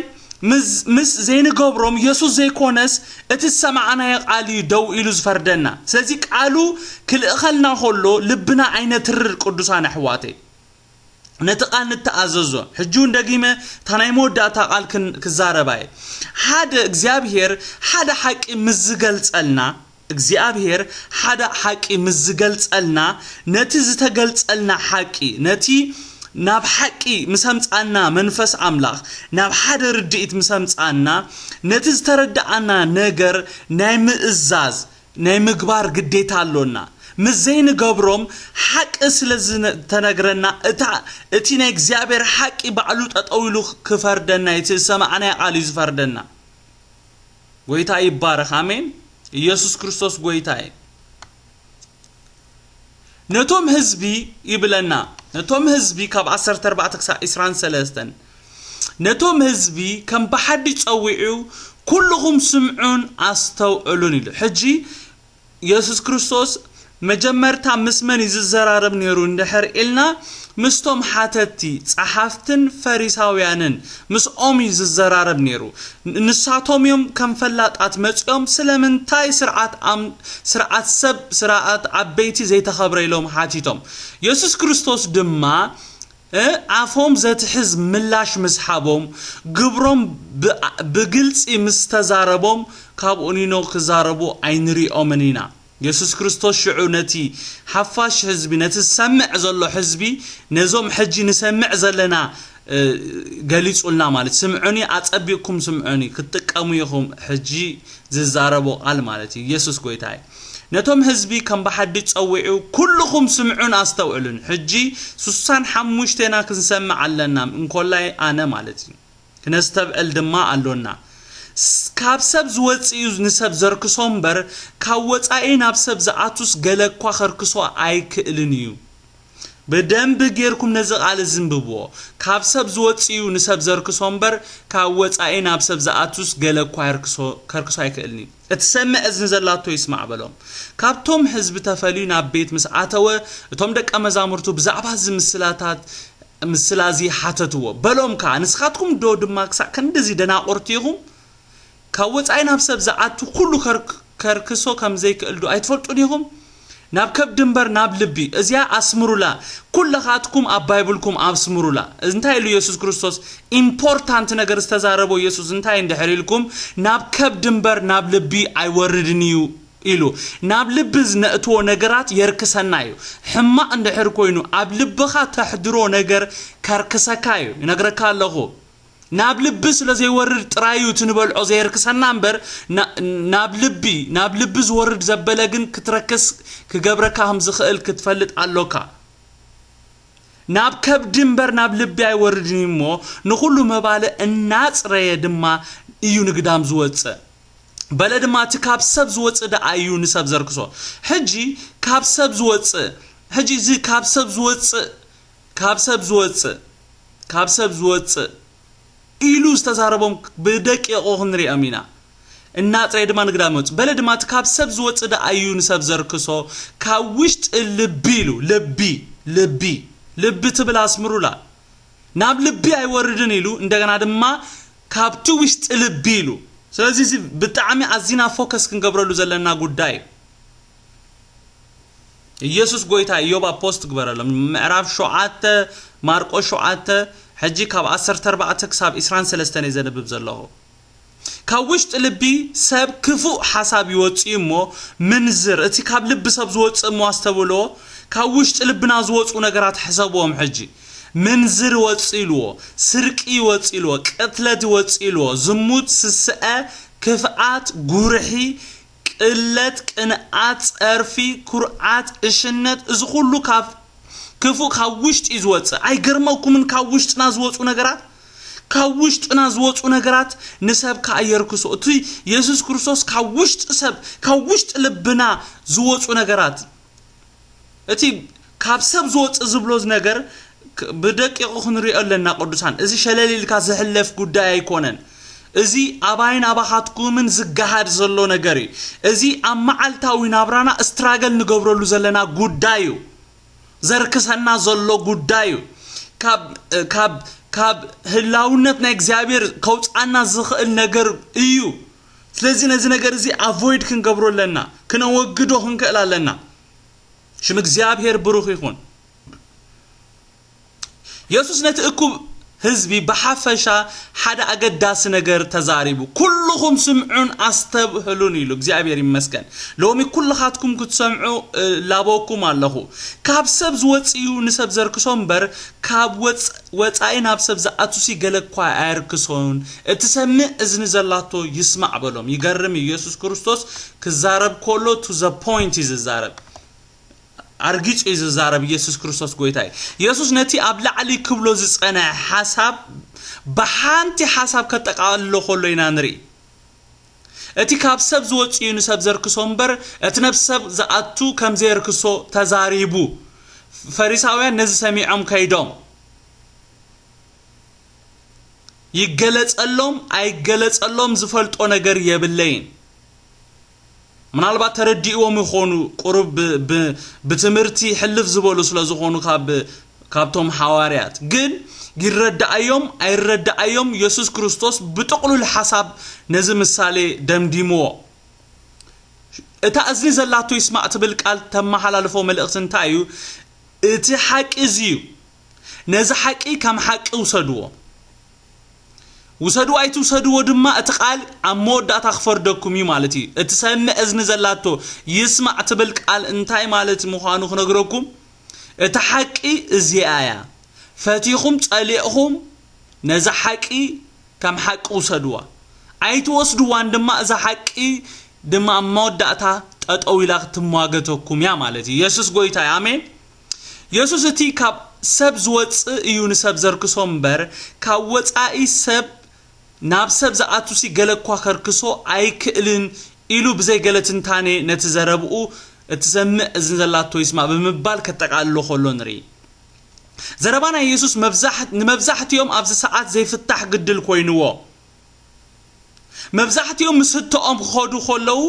ምስ ዘይንገብሮም የሱስ ዘይኮነስ እቲ ዝሰማዕናዮ ቃል እዩ ደው ኢሉ ዝፈርደና። ስለዚ ቃሉ ክልእኸልና ከሎ ልብና ኣይነትርር ቅዱሳን ኣሕዋተይ። ነቲ ቃል ንተኣዘዞ። ሕጂ እውን ደጊመ እታ ናይ መወዳእታ ቃል ክዛረባ እየ። ሓደ እግዚኣብሔር ሓደ ሓቂ ምስ ዝገልጸልና እግዚኣብሔር ሓደ ሓቂ ምስ ዝገልጸልና፣ ነቲ ዝተገልጸልና ሓቂ፣ ነቲ ናብ ሓቂ ምስ ኣምጻና መንፈስ ኣምላኽ፣ ናብ ሓደ ርድኢት ምስ ኣምጻና፣ ነቲ ዝተረዳኣና ነገር ናይ ምእዛዝ፣ ናይ ምግባር ግዴታ ኣሎና። ምስ ዘይንገብሮም ሓቂ ስለ ዝተነግረና፣ እታ እቲ ናይ እግዚኣብሔር ሓቂ ባዕሉ ጠጠው ኢሉ ክፈርደና፣ እቲ ዝሰማዕናዮ ቃል እዩ ዝፈርደና። ጎይታ ይባረኽ። ኣሜን። ኢየሱስ ክርስቶስ ጎይታ እዩ። ነቶም ህዝቢ ይብለና፣ ነቶም ህዝቢ ካብ ዓሰርተ ኣርባዕተ ክሳብ ዕስራን ሰለስተን፣ ነቶም ህዝቢ ከም ብሓዲ ጸዊዑ፣ ኩልኹም ስምዑን ኣስተውዕሉን ኢሉ። ሕጂ የሱስ ክርስቶስ መጀመርታ ምስ መን እዩ ዝዘራረብ ነይሩ እንድሕር ኢልና፣ ምስቶም ሓተትቲ፣ ጸሓፍትን ፈሪሳውያንን ምስኦም እዩ ዝዘራረብ ነይሩ። ንሳቶም እዮም ከም ፈላጣት መጺኦም፣ ስለምንታይ ስርዓት ኣም-፣ ስርዓት ሰብ፣ ስርዓት ዓበይቲ ዘይተኸብረ ኢሎም ሓቲቶም። የሱስ ክርስቶስ ድማ፣ እ፣ ኣፎም ዘትሕዝ ምላሽ ምስ ሃቦም፣ ግብሮም ብ-፣ ብግልጺ ምስ ተዛረቦም፣ ካብኡ ኒኖ ክዛረቡ ኣይንሪኦምን ኢና። የሱስ ክርስቶስ ሽዑ ነቲ ሓፋሽ ህዝቢ፣ ነቲ ዝሰምዕ ዘሎ ህዝቢ፣ ነዞም ሕጂ ንሰምዕ ዘለና፣ እ፣ ገሊጹልና ማለት፣ "ስምዑኒ፣ ኣጸቢቕኩም ስምዑኒ፣ ክትጥቀሙ ኢኹም ሕጂ ዝዛረቦ ቃል" ማለት እዩ። የሱስ ጎይታ እዩ። ነቶም ህዝቢ ከም ብሓዲ ጸዊዑ፣ "ኩልኹም ስምዑን ኣስተውዕሉን። ሕጂ ሱሳን ሓሙሽቴና ክንሰምዕ ኣለና፣ እንኮላይ ኣነ" ማለት እዩ። ክነስተብዕል ድማ ኣሎና። ስ-፣ ካብ ሰብ ዝወጽእ እዩ ንሰብ ዘርክሶ እምበር፣ ካብ ወጻኢ ናብ ሰብ ዝኣቱስ ገለ እኳ ከርክሶ ኣይክእልን እዩ። ብደንቢ ጌርኩም ነዚ ቃል እዚ እንብብዎ። ካብ ሰብ ዝወጽእ እዩ ንሰብ ዘርክሶ እምበር፣ ካብ ወጻኢ ናብ ሰብ ዝኣቱስ ገለ እኳ የርክሶ-፣ ከርክሶ ኣይክእልን እዩ። እቲ ሰምዕ እዝኒ ዘላቶ ይስማዕ በሎም። ካብቶም ህዝቢ ተፈልዩ ናብ ቤት ምስ ኣተወ፣ እቶም ደቀ መዛሙርቱ ብዛዕባ እዚ ምስላታት፣ ምስላ እዚ ሓተትዎ። በሎም ከኣ፣ "ንስኻትኩም ዶ ድማ ክሳዕ ክንድዚ ደናቑርቲ ኢኹም? ካብ ወጻኢ ናብ ሰብ ዝኣቱ ኩሉ ከርክ-፣ ከርክሶ ከም ዘይክእል ዶ ኣይትፈልጡን ኢኹም? ናብ ከብዲ እምበር ናብ ልቢ፣ እዚኣ ኣስምሩላ፣ ኩለኻትኩም ኣብ ባይብልኩም ኣስምሩላ።" እንታይ ኢሉ የሱስ ክርስቶስ? ኢምፖርታንት ነገር ዝተዛረቦ የሱስ እንታይ እንድሕር ኢልኩም፣ "ናብ ከብዲ እምበር ናብ ልቢ ኣይወርድን እዩ" ኢሉ። ናብ ልቢ ዝነእትዎ ነገራት የርክሰና እዩ። ሕማቕ እንድሕር ኮይኑ፣ ኣብ ልብኻ ተሕድሮ ነገር ከርክሰካ እዩ። ይነግረካ ኣለኹ። ናብ ልቢ ስለ ዘይወርድ ጥራይ እዩ እቲ ንበልዖ ዘየርክሰና እምበር፣ ና-፣ ናብ ልቢ፣ ናብ ልቢ ዝወርድ ዘበለ ግን ክትረክስ ክገብረካ ከም ዝኽእል ክትፈልጥ ኣሎካ። "ናብ ከብዲ እምበር ናብ ልቢ ኣይወርድን እዩ እሞ፣ ንኹሉ መባልዕ እናጽረየ ድማ እዩ ንግዳም ዝወጽእ" በለ። ድማ እቲ ካብ ሰብ ዝወጽእ ደኣ እዩ ንሰብ ዘርክሶ። ሕጂ ካብ ሰብ ዝወጽእ፣ ሕጂ እዚ ካብ ሰብ ዝወጽእ፣ ካብ ሰብ ዝወጽእ፣ ካብ ሰብ ዝወጽእ ኢሉ ዝተዛረቦም ብደቂቑ ክንሪኦም ኢና። እናጽረየ ድማ ንግዳም ይወጽእ። በለ ድማ፣ እቲ ካብ ሰብ ዝወጽእ ደኣ እዩ ንሰብ ዘርክሶ፣ ካብ ውሽጢ ልቢ ኢሉ፣ ልቢ፣ ልቢ፣ ልቢ ትብል ኣስምሩላ። ናብ ልቢ ኣይወርድን ኢሉ፣ እንደገና ድማ ካብቲ ውሽጢ ልቢ ኢሉ። ስለዚ እዚ ብጣዕሚ ኣዚና ፎከስ ክንገብረሉ ዘለና ጉዳይ እዩ። ኢየሱስ ጎይታ፣ ኢዮብ ኣብ ፖስት ግበረሎም። ምዕራፍ ሸውዓተ፣ ማርቆስ ሸውዓተ፣ ሕጂ ካብ ዓሰርተ ኣርባዕተ ክሳብ ዕስራን ሰለስተን እየ ዘንብብ ዘለኹ። ካብ ውሽጢ ልቢ ሰብ ክፉእ ሓሳብ ይወጽእ እሞ፣ ምንዝር፣ እቲ ካብ ልቢ ሰብ ዝወጽእ እሞ ኣስተብሎ፣ ካብ ውሽጢ ልብና ዝወጹ ነገራት ሕሰብዎም ሕጂ። ምንዝር ይወጽእ ኢልዎ፣ ስርቂ ይወጽእ ኢልዎ፣ ቅትለት ይወጽእ ኢልዎ፣ ዝሙት፣ ስስዐ፣ ክፍኣት፣ ጉርሒ፣ ቅለት፣ ቅንኣት፣ ጸርፊ፣ ኩርዓት፣ እሽነት፣ እዚ ኩሉ ካብ ክፉእ ካብ ውሽጢ እዩ ዝወጽእ። ኣይገርመኩምን? ካብ ውሽጥና ዝወጹ ነገራት፣ ካብ ውሽጥና ዝወጹ ነገራት ንሰብ ከኣ የርክሶ። እቲ የሱስ ክርስቶስ ካብ ውሽጢ ሰብ፣ ካብ ውሽጢ ልብና ዝወጹ ነገራት፣ እቲ ካብ ሰብ ዝወጽእ ዝብሎ ነገር ክ-፣ ብደቂቑ ክንሪኦ ኣለና ቅዱሳን። እዚ ሸለል ኢልካ ዝሕለፍ ጉዳይ ኣይኮነን። እዚ ኣባይን ኣባኻትኩምን ዝገሃድ ዘሎ ነገር እዩ። እዚ ኣብ መዓልታዊ ናብራና ስትራገል ንገብረሉ ዘለና ጉዳይ እዩ። ዘርክሰና ዘሎ ጉዳይ እዩ። ካብ፣ ካብ፣ ካብ ህላውነት ናይ እግዚኣብሔር ከውፅኣና ዝኽእል ነገር እዩ። ስለዚ ነዚ ነገር እዚ ኣቮይድ ክንገብሮ ኣለና፣ ክነወግዶ ክንክእል ኣለና። ሽም እግዚኣብሔር ብሩኽ ይኹን። የሱስ ነቲ እኩብ ህዝቢ ብሓፈሻ ሓደ ኣገዳሲ ነገር ተዛሪቡ። "ኩልኹም ስምዑን ኣስተብህሉን" ኢሉ። እግዚኣብሔር ይመስገን። ሎሚ ኩልኻትኩም ክትሰምዑ፣ እ፣ ላበወኩም ኣለኹ። ካብ ሰብ ዝወጽእ እዩ ንሰብ ዘርክሶ እምበር፣ ካብ ወጽ-፣ ወጻኢ ናብ ሰብ ዝኣቱሲ ገለ እኳ ኣየርክሶን። እትሰምዕ እዝኒ ዘላቶ ይስማዕ በሎም። ይገርም እዩ። የሱስ ክርስቶስ ክዛረብ ከሎ to the point እዩ ዝዛረብ። ኣርጊጹ እዩ ዝዛረብ። ኢየሱስ ክርስቶስ ጎይታ እዩ። የሱስ ነቲ ኣብ ላዕሊ ክብሎ ዝጸንሐ ሓሳብ ብሓንቲ ሓሳብ ከጠቓልሎ ከሎ ኢና ንርኢ። እቲ ካብ ሰብ ዝወጽእ እዩ ንሰብ ዘርክሶ እምበር፣ እቲ ነብሲ ሰብ ዝኣቱ ከም ዘየርክሶ ተዛሪቡ። ፈሪሳውያን ነዚ ሰሚዖም ከይዶም፣ ይገለጸሎም ኣይገለጸሎም ዝፈልጦ ነገር የብለይን። ምናልባት ተረዲእዎም ይኾኑ፣ ቁሩብ ብ-፣ ብ-፣ ብትምህርቲ ሕልፍ ዝበሉ ስለ ዝኾኑ ካብ፣ ካብቶም ሓዋርያት። ግን ይረዳኣዮም ኣይረዳኣዮም፣ የሱስ ክርስቶስ ብጥቕሉል ሓሳብ ነዚ ምሳሌ ደምዲምዎ። እታ እዝኒ ዘላቶ ይስማዕ ትብል ቃል ተመሓላልፎ መልእኽቲ እንታይ እዩ? እቲ ሓቂ እዚ እዩ። ነዚ ሓቂ ከም ሓቂ ውሰድዎ። ውሰድዎ ኣይትውሰድዎ ድማ እቲ ቃል ኣብ መወዳእታ ክፈርደኩም እዩ ማለት እዩ። እቲ ሰምዕ እዝኒ ዘላቶ ይስማዕ ትብል ቃል እንታይ ማለት ምዃኑ ክነግረኩም፣ እቲ ሓቂ እዚኣ እያ። ፈቲኹም ጸሊእኹም ነዛ ሓቂ ከም ሓቂ ውሰድዋ። ኣይትወስድዋን ድማ፣ እዛ ሓቂ ድማ ኣብ መወዳእታ ጠጠው ኢላ ክትሟገተኩም እያ ማለት እዩ። የሱስ ጎይታ እዩ። ኣሜን። የሱስ እቲ ካብ ሰብ ዝወጽእ እዩ ንሰብ ዘርክሶ እምበር፣ ካብ ወጻኢ ሰብ ናብ ሰብ ዝኣቱሲ ገለ እኳ ከርክሶ ኣይክእልን ኢሉ ብዘይ ገለ ትንታኔ ነቲ ዘረብኡ፣ "እቲ ሰምዕ እዝኒ ዘላቶ ይስማዕ" ብምባል ከጠቓልሎ ከሎ ንርኢ። ዘረባ ናይ የሱስ መብዛሕ-፣ ንመብዛሕትኦም ኣብዚ ሰዓት ዘይፍታሕ ግድል ኮይንዎ። መብዛሕትኦም ምስ ህቶኦም ክኸዱ ከለዉ፣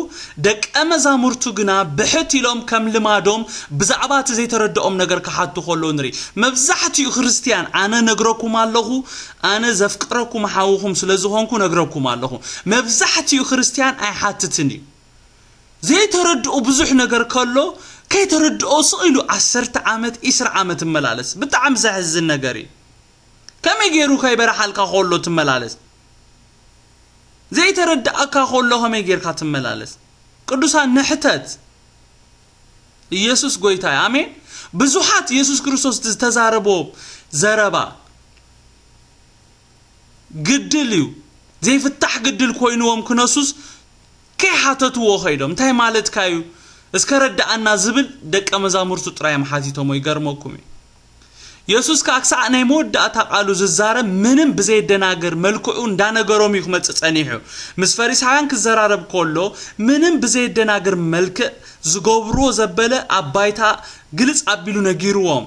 ደቀ መዛሙርቱ ግና ብሕት ኢሎም ከም ልማዶም ብዛዕባ እቲ ዘይተረድኦም ነገር ክሓቱ ከለዉ ንርኢ። መብዛሕትኡ ክርስትያን፣ ኣነ ነግረኩም ኣለኹ፣ ኣነ ዘፍቅረኩም ሓውኹም ስለ ዝኾንኩ ነግረኩም ኣለኹ። መብዛሕትኡ ክርስትያን ኣይሓትትን እዩ። ዘይተረድኦ ብዙሕ ነገር ከሎ፣ ከይተረድኦ ስቕ ኢሉ ዓሰርተ ዓመት፣ ዕስራ ዓመት እመላለስ። ብጣዕሚ ዘሕዝን ነገር እዩ። ከመይ ገይሩ ከይበርሓልካ ከሎ ትመላለስ? ዘይተረድኣካ ከሎ ከመይ ጌርካ ትመላለስ? ቅዱሳን ንሕተት። ኢየሱስ ጎይታ እዩ። ኣሜን። ብዙሓት ኢየሱስ ክርስቶስ ዝተዛረቦ ዘረባ ግድል እዩ። ዘይፍታሕ ግድል ኮይንዎም ክነሱስ ከይሓተትዎ ከይዶም፣ "እንታይ ማለትካ እዩ? እስከ ረድኣና" ዝብል ደቀ መዛሙርቱ ጥራይ እዮም ሓቲቶሞ። ይገርመኩም እዩ። የሱስ ከኣ ክሳዕ ናይ መወዳእታ ቃሉ ዝዛረብ ምንም ብዘየደናግር መልክዑ እንዳነገሮም እዩ ክመጽእ ጸኒሑ። ምስ ፈሪሳውያን ክዘራረብ ከሎ ምንም ብዘየደናግር መልክዕ ዝገብርዎ ዘበለ ኣብ ባይታ ግልጽ ኣቢሉ ነጊርዎም፣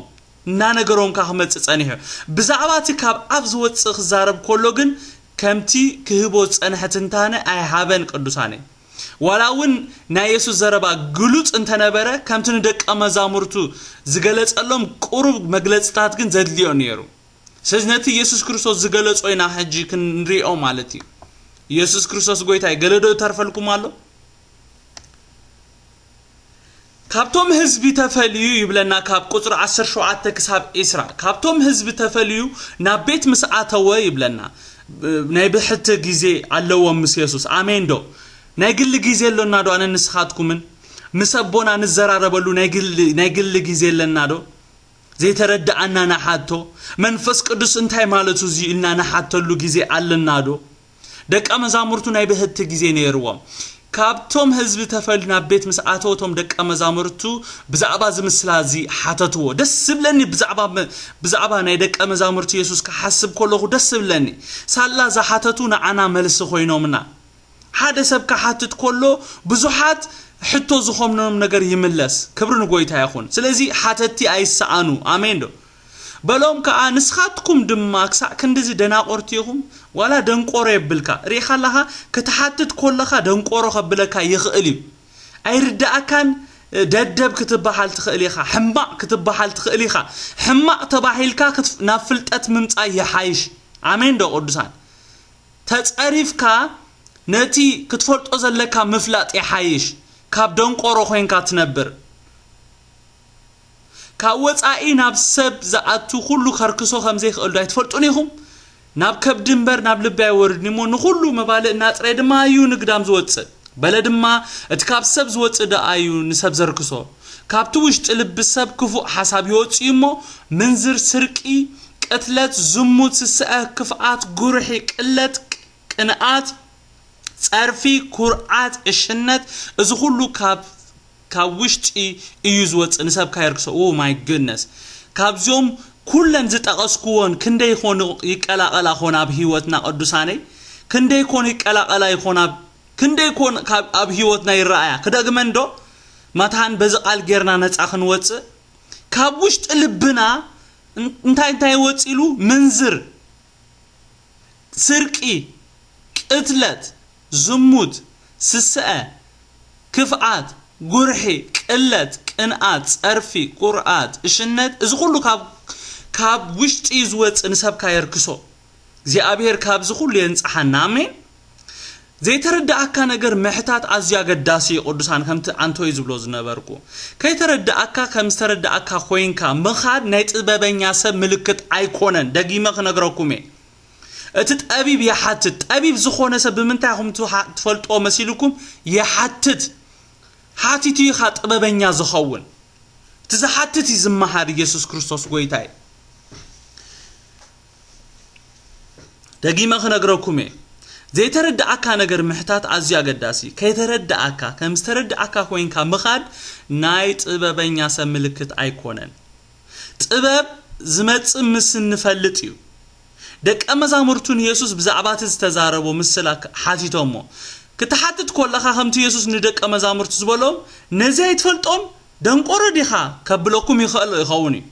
እናነገሮም ከኣ ክመጽእ ጸኒሑ። ብዛዕባ እቲ ካብ ኣፍ ዝወጽእ ክዛረብ ከሎ ግን ከምቲ ክህቦ ዝጸንሐ ትንታነ ኣይሃበን ቅዱሳነይ። ዋላ እውን ናይ የሱስ ዘረባ ግሉጽ እንተነበረ፣ ከምቲ ንደቀ መዛሙርቱ ዝገለጸሎም ቁሩብ መግለጽታት ግን ዘድልዮ ነይሩ። ስለዚ ነቲ የሱስ ክርስቶስ ዝገለጾ ኢና ሕጂ ክንሪኦ ማለት እዩ። የሱስ ክርስቶስ ጎይታይ ገለ ዶ ይተርፈልኩም ኣሎ? ካብቶም ህዝቢ ተፈልዩ ይብለና፣ ካብ ቁጽሪ ዓሰርተ ሸውዓተ ክሳብ ዒስራ። ካብቶም ህዝቢ ተፈልዩ ናብ ቤት ምስ ኣተወ ይብለና። ናይ ብሕቲ ግዜ ኣለዎም ምስ የሱስ። ኣሜን ዶ? ናይ ግሊ ግዜ ኣሎና ዶ? ኣነ ንስኻትኩምን ምስ ኣቦና ንዘራረበሉ ናይ ግሊ፣ ናይ ግሊ ግዜ ኣለና ዶ? ዘይተረድኣና ንሓቶ። መንፈስ ቅዱስ እንታይ ማለቱ እዚ ኢልና ንሓተሉ ግዜ ኣለና ዶ? ደቀ መዛሙርቱ ናይ ብሕቲ ግዜ ነይርዎም። ካብቶም ህዝቢ ተፈልዩ ናብ ቤት ምስ ኣተወ፣ እቶም ደቀ መዛሙርቱ ብዛዕባ እዚ ምስላ እዚ ሓተትዎ። ደስ ዝብለኒ ብዛዕባ መ-፣ ብዛዕባ ናይ ደቀ መዛሙርቱ የሱስ ክሓስብ ከለኹ ደስ ዝብለኒ። ሳላ ዝሓተቱ ንዓና መልሲ ኮይኖምና። ሓደ ሰብ ክሓትት ከሎ ብዙሓት ሕቶ ዝኾኖም ነገር ይምለስ። ክብሪ ንጎይታ ይኹን። ስለዚ ሓተትቲ ኣይሰኣኑ። ኣሜን ዶ? በሎም ከኣ፣ ንስኻትኩም ድማ ክሳዕ ክንድዚ ደናቆርቲ ኢኹም? ዋላ ደንቆሮ የብልካ። ርኢኻ ኣለኻ፣ ክትሓትት ከለኻ ደንቆሮ ከብለካ ይኽእል እዩ። ኣይርድኣካን፣ ደደብ ክትበሃል ትኽእል ኢኻ፣ ሕማቕ ክትበሃል ትኽእል ኢኻ። ሕማቕ ተባሂልካ ክትፍ-፣ ናብ ፍልጠት ምምጻእ ይሓይሽ። ኣሜን ዶ ቅዱሳን? ተጸሪፍካ ነቲ ክትፈልጦ ዘለካ ምፍላጥ ይሓይሽ፣ ካብ ደንቆሮ ኮይንካ ትነብር። ካብ ወጻኢ ናብ ሰብ ዝኣቱ ኩሉ ከርክሶ ከም ዘይክእል ዶ ኣይትፈልጡን ኢኹም? ናብ ከብዲ እምበር ናብ ልቢ ኣይወርድን እሞ፣ ንኹሉ መባልእ እናጽረየ ድማ እዩ ንግዳም ዝወጽእ። በለ ድማ፣ እቲ ካብ ሰብ ዝወጽእ ደኣ እዩ ንሰብ ዘርክሶ። ካብቲ ውሽጢ ልቢ ሰብ ክፉእ ሓሳብ ይወጽእ እዩ እሞ፣ ምንዝር፣ ስርቂ፣ ቅትለት፣ ዝሙት፣ ስስዐ፣ ክፍኣት፣ ጉርሒ፣ ቅለት፣ ቅንኣት፣ ጸርፊ፣ ኩርዓት፣ ዕሽነት፣ እዚ ኩሉ ካብ፣ ካብ ውሽጢ እዩ ዝወጽእ፣ ንሰብ ካየርክሶ። Oh my goodness። ካብዚኦም ኩለን ዝጠቐስኩዎን ክንደይ ይኾኑ ይቀላቐላ ኾን ኣብ ህይወትና ቅዱሳነይ? ክንደይ ኮን ይቀላቐላ ይኾን ኣብ፣ ክንደይ ኮን ካብ፣ ኣብ ህይወትና ይረኣያ? ክደግመን ዶ? መታን በዚ ቃል ጌርና ነጻ ክንወጽእ? ካብ ውሽጢ ልብና እን-፣ እንታይ እንታይ ወጺሉ? ምንዝር፣ ስርቂ፣ ቅትለት፣ ዝሙት፣ ስስዐ፣ ክፍኣት፣ ጉርሒ፣ ቅለት፣ ቅንኣት፣ ጸርፊ፣ ኩርዓት፣ ዕሽነት፣ እዚ ኩሉ ካብ፣ ካብ ውሽጢ እዩ ዝወጽእ፣ ንሰብ ካየርክሶ። እግዚኣብሔር ካብዚ ኩሉ የንጽሓና። ኣሜን። ዘይተረድኣካ ነገር ምሕታት ኣዝዩ ኣገዳሲ እዩ። ቅዱሳን ከምቲ ኣንቶይ ዝብሎ ዝነበርኩ፣ ከይተረድኣካ ከም ዝተረድኣካ ኮይንካ ምኻድ ናይ ጥበበኛ ሰብ ምልክት ኣይኮነን። ደጊመ ክነግረኩም እየ። እቲ ጠቢብ ይሓትት። ጠቢብ ዝኾነ ሰብ ብምንታይ ኢኹም ትሓ-፣ ትፈልጥዎ መሲልኩም? ይሓትት። ሓቲቱ ኢኻ ጥበበኛ ዝኸውን። እቲ ዝሓትት እዩ ዝመሃር። ኢየሱስ ክርስቶስ ጎይታ እዩ። ደጊመ ክነግረኩም እየ። ዘይተረድኣካ ነገር ምሕታት ኣዝዩ ኣገዳሲ። ከይተረድኣካ፣ ከም ዝተረድኣካ ኮይንካ ምኻድ ናይ ጥበበኛ ሰብ ምልክት ኣይኮነን። ጥበብ ዝመጽእ ምስ እንፈልጥ እዩ። ደቀ መዛሙርቱ ንየሱስ ብዛዕባ እቲ ዝተዛረቦ ምስላ ሓቲቶሞ። ክትሓትት ከለኻ ከምቲ የሱስ ንደቀ መዛሙርቱ ዝበሎም፣ ነዚ ኣይትፈልጦን? ደንቆሮ ዲኻ? ከብለኩም ይኽእል ይኸውን እዩ።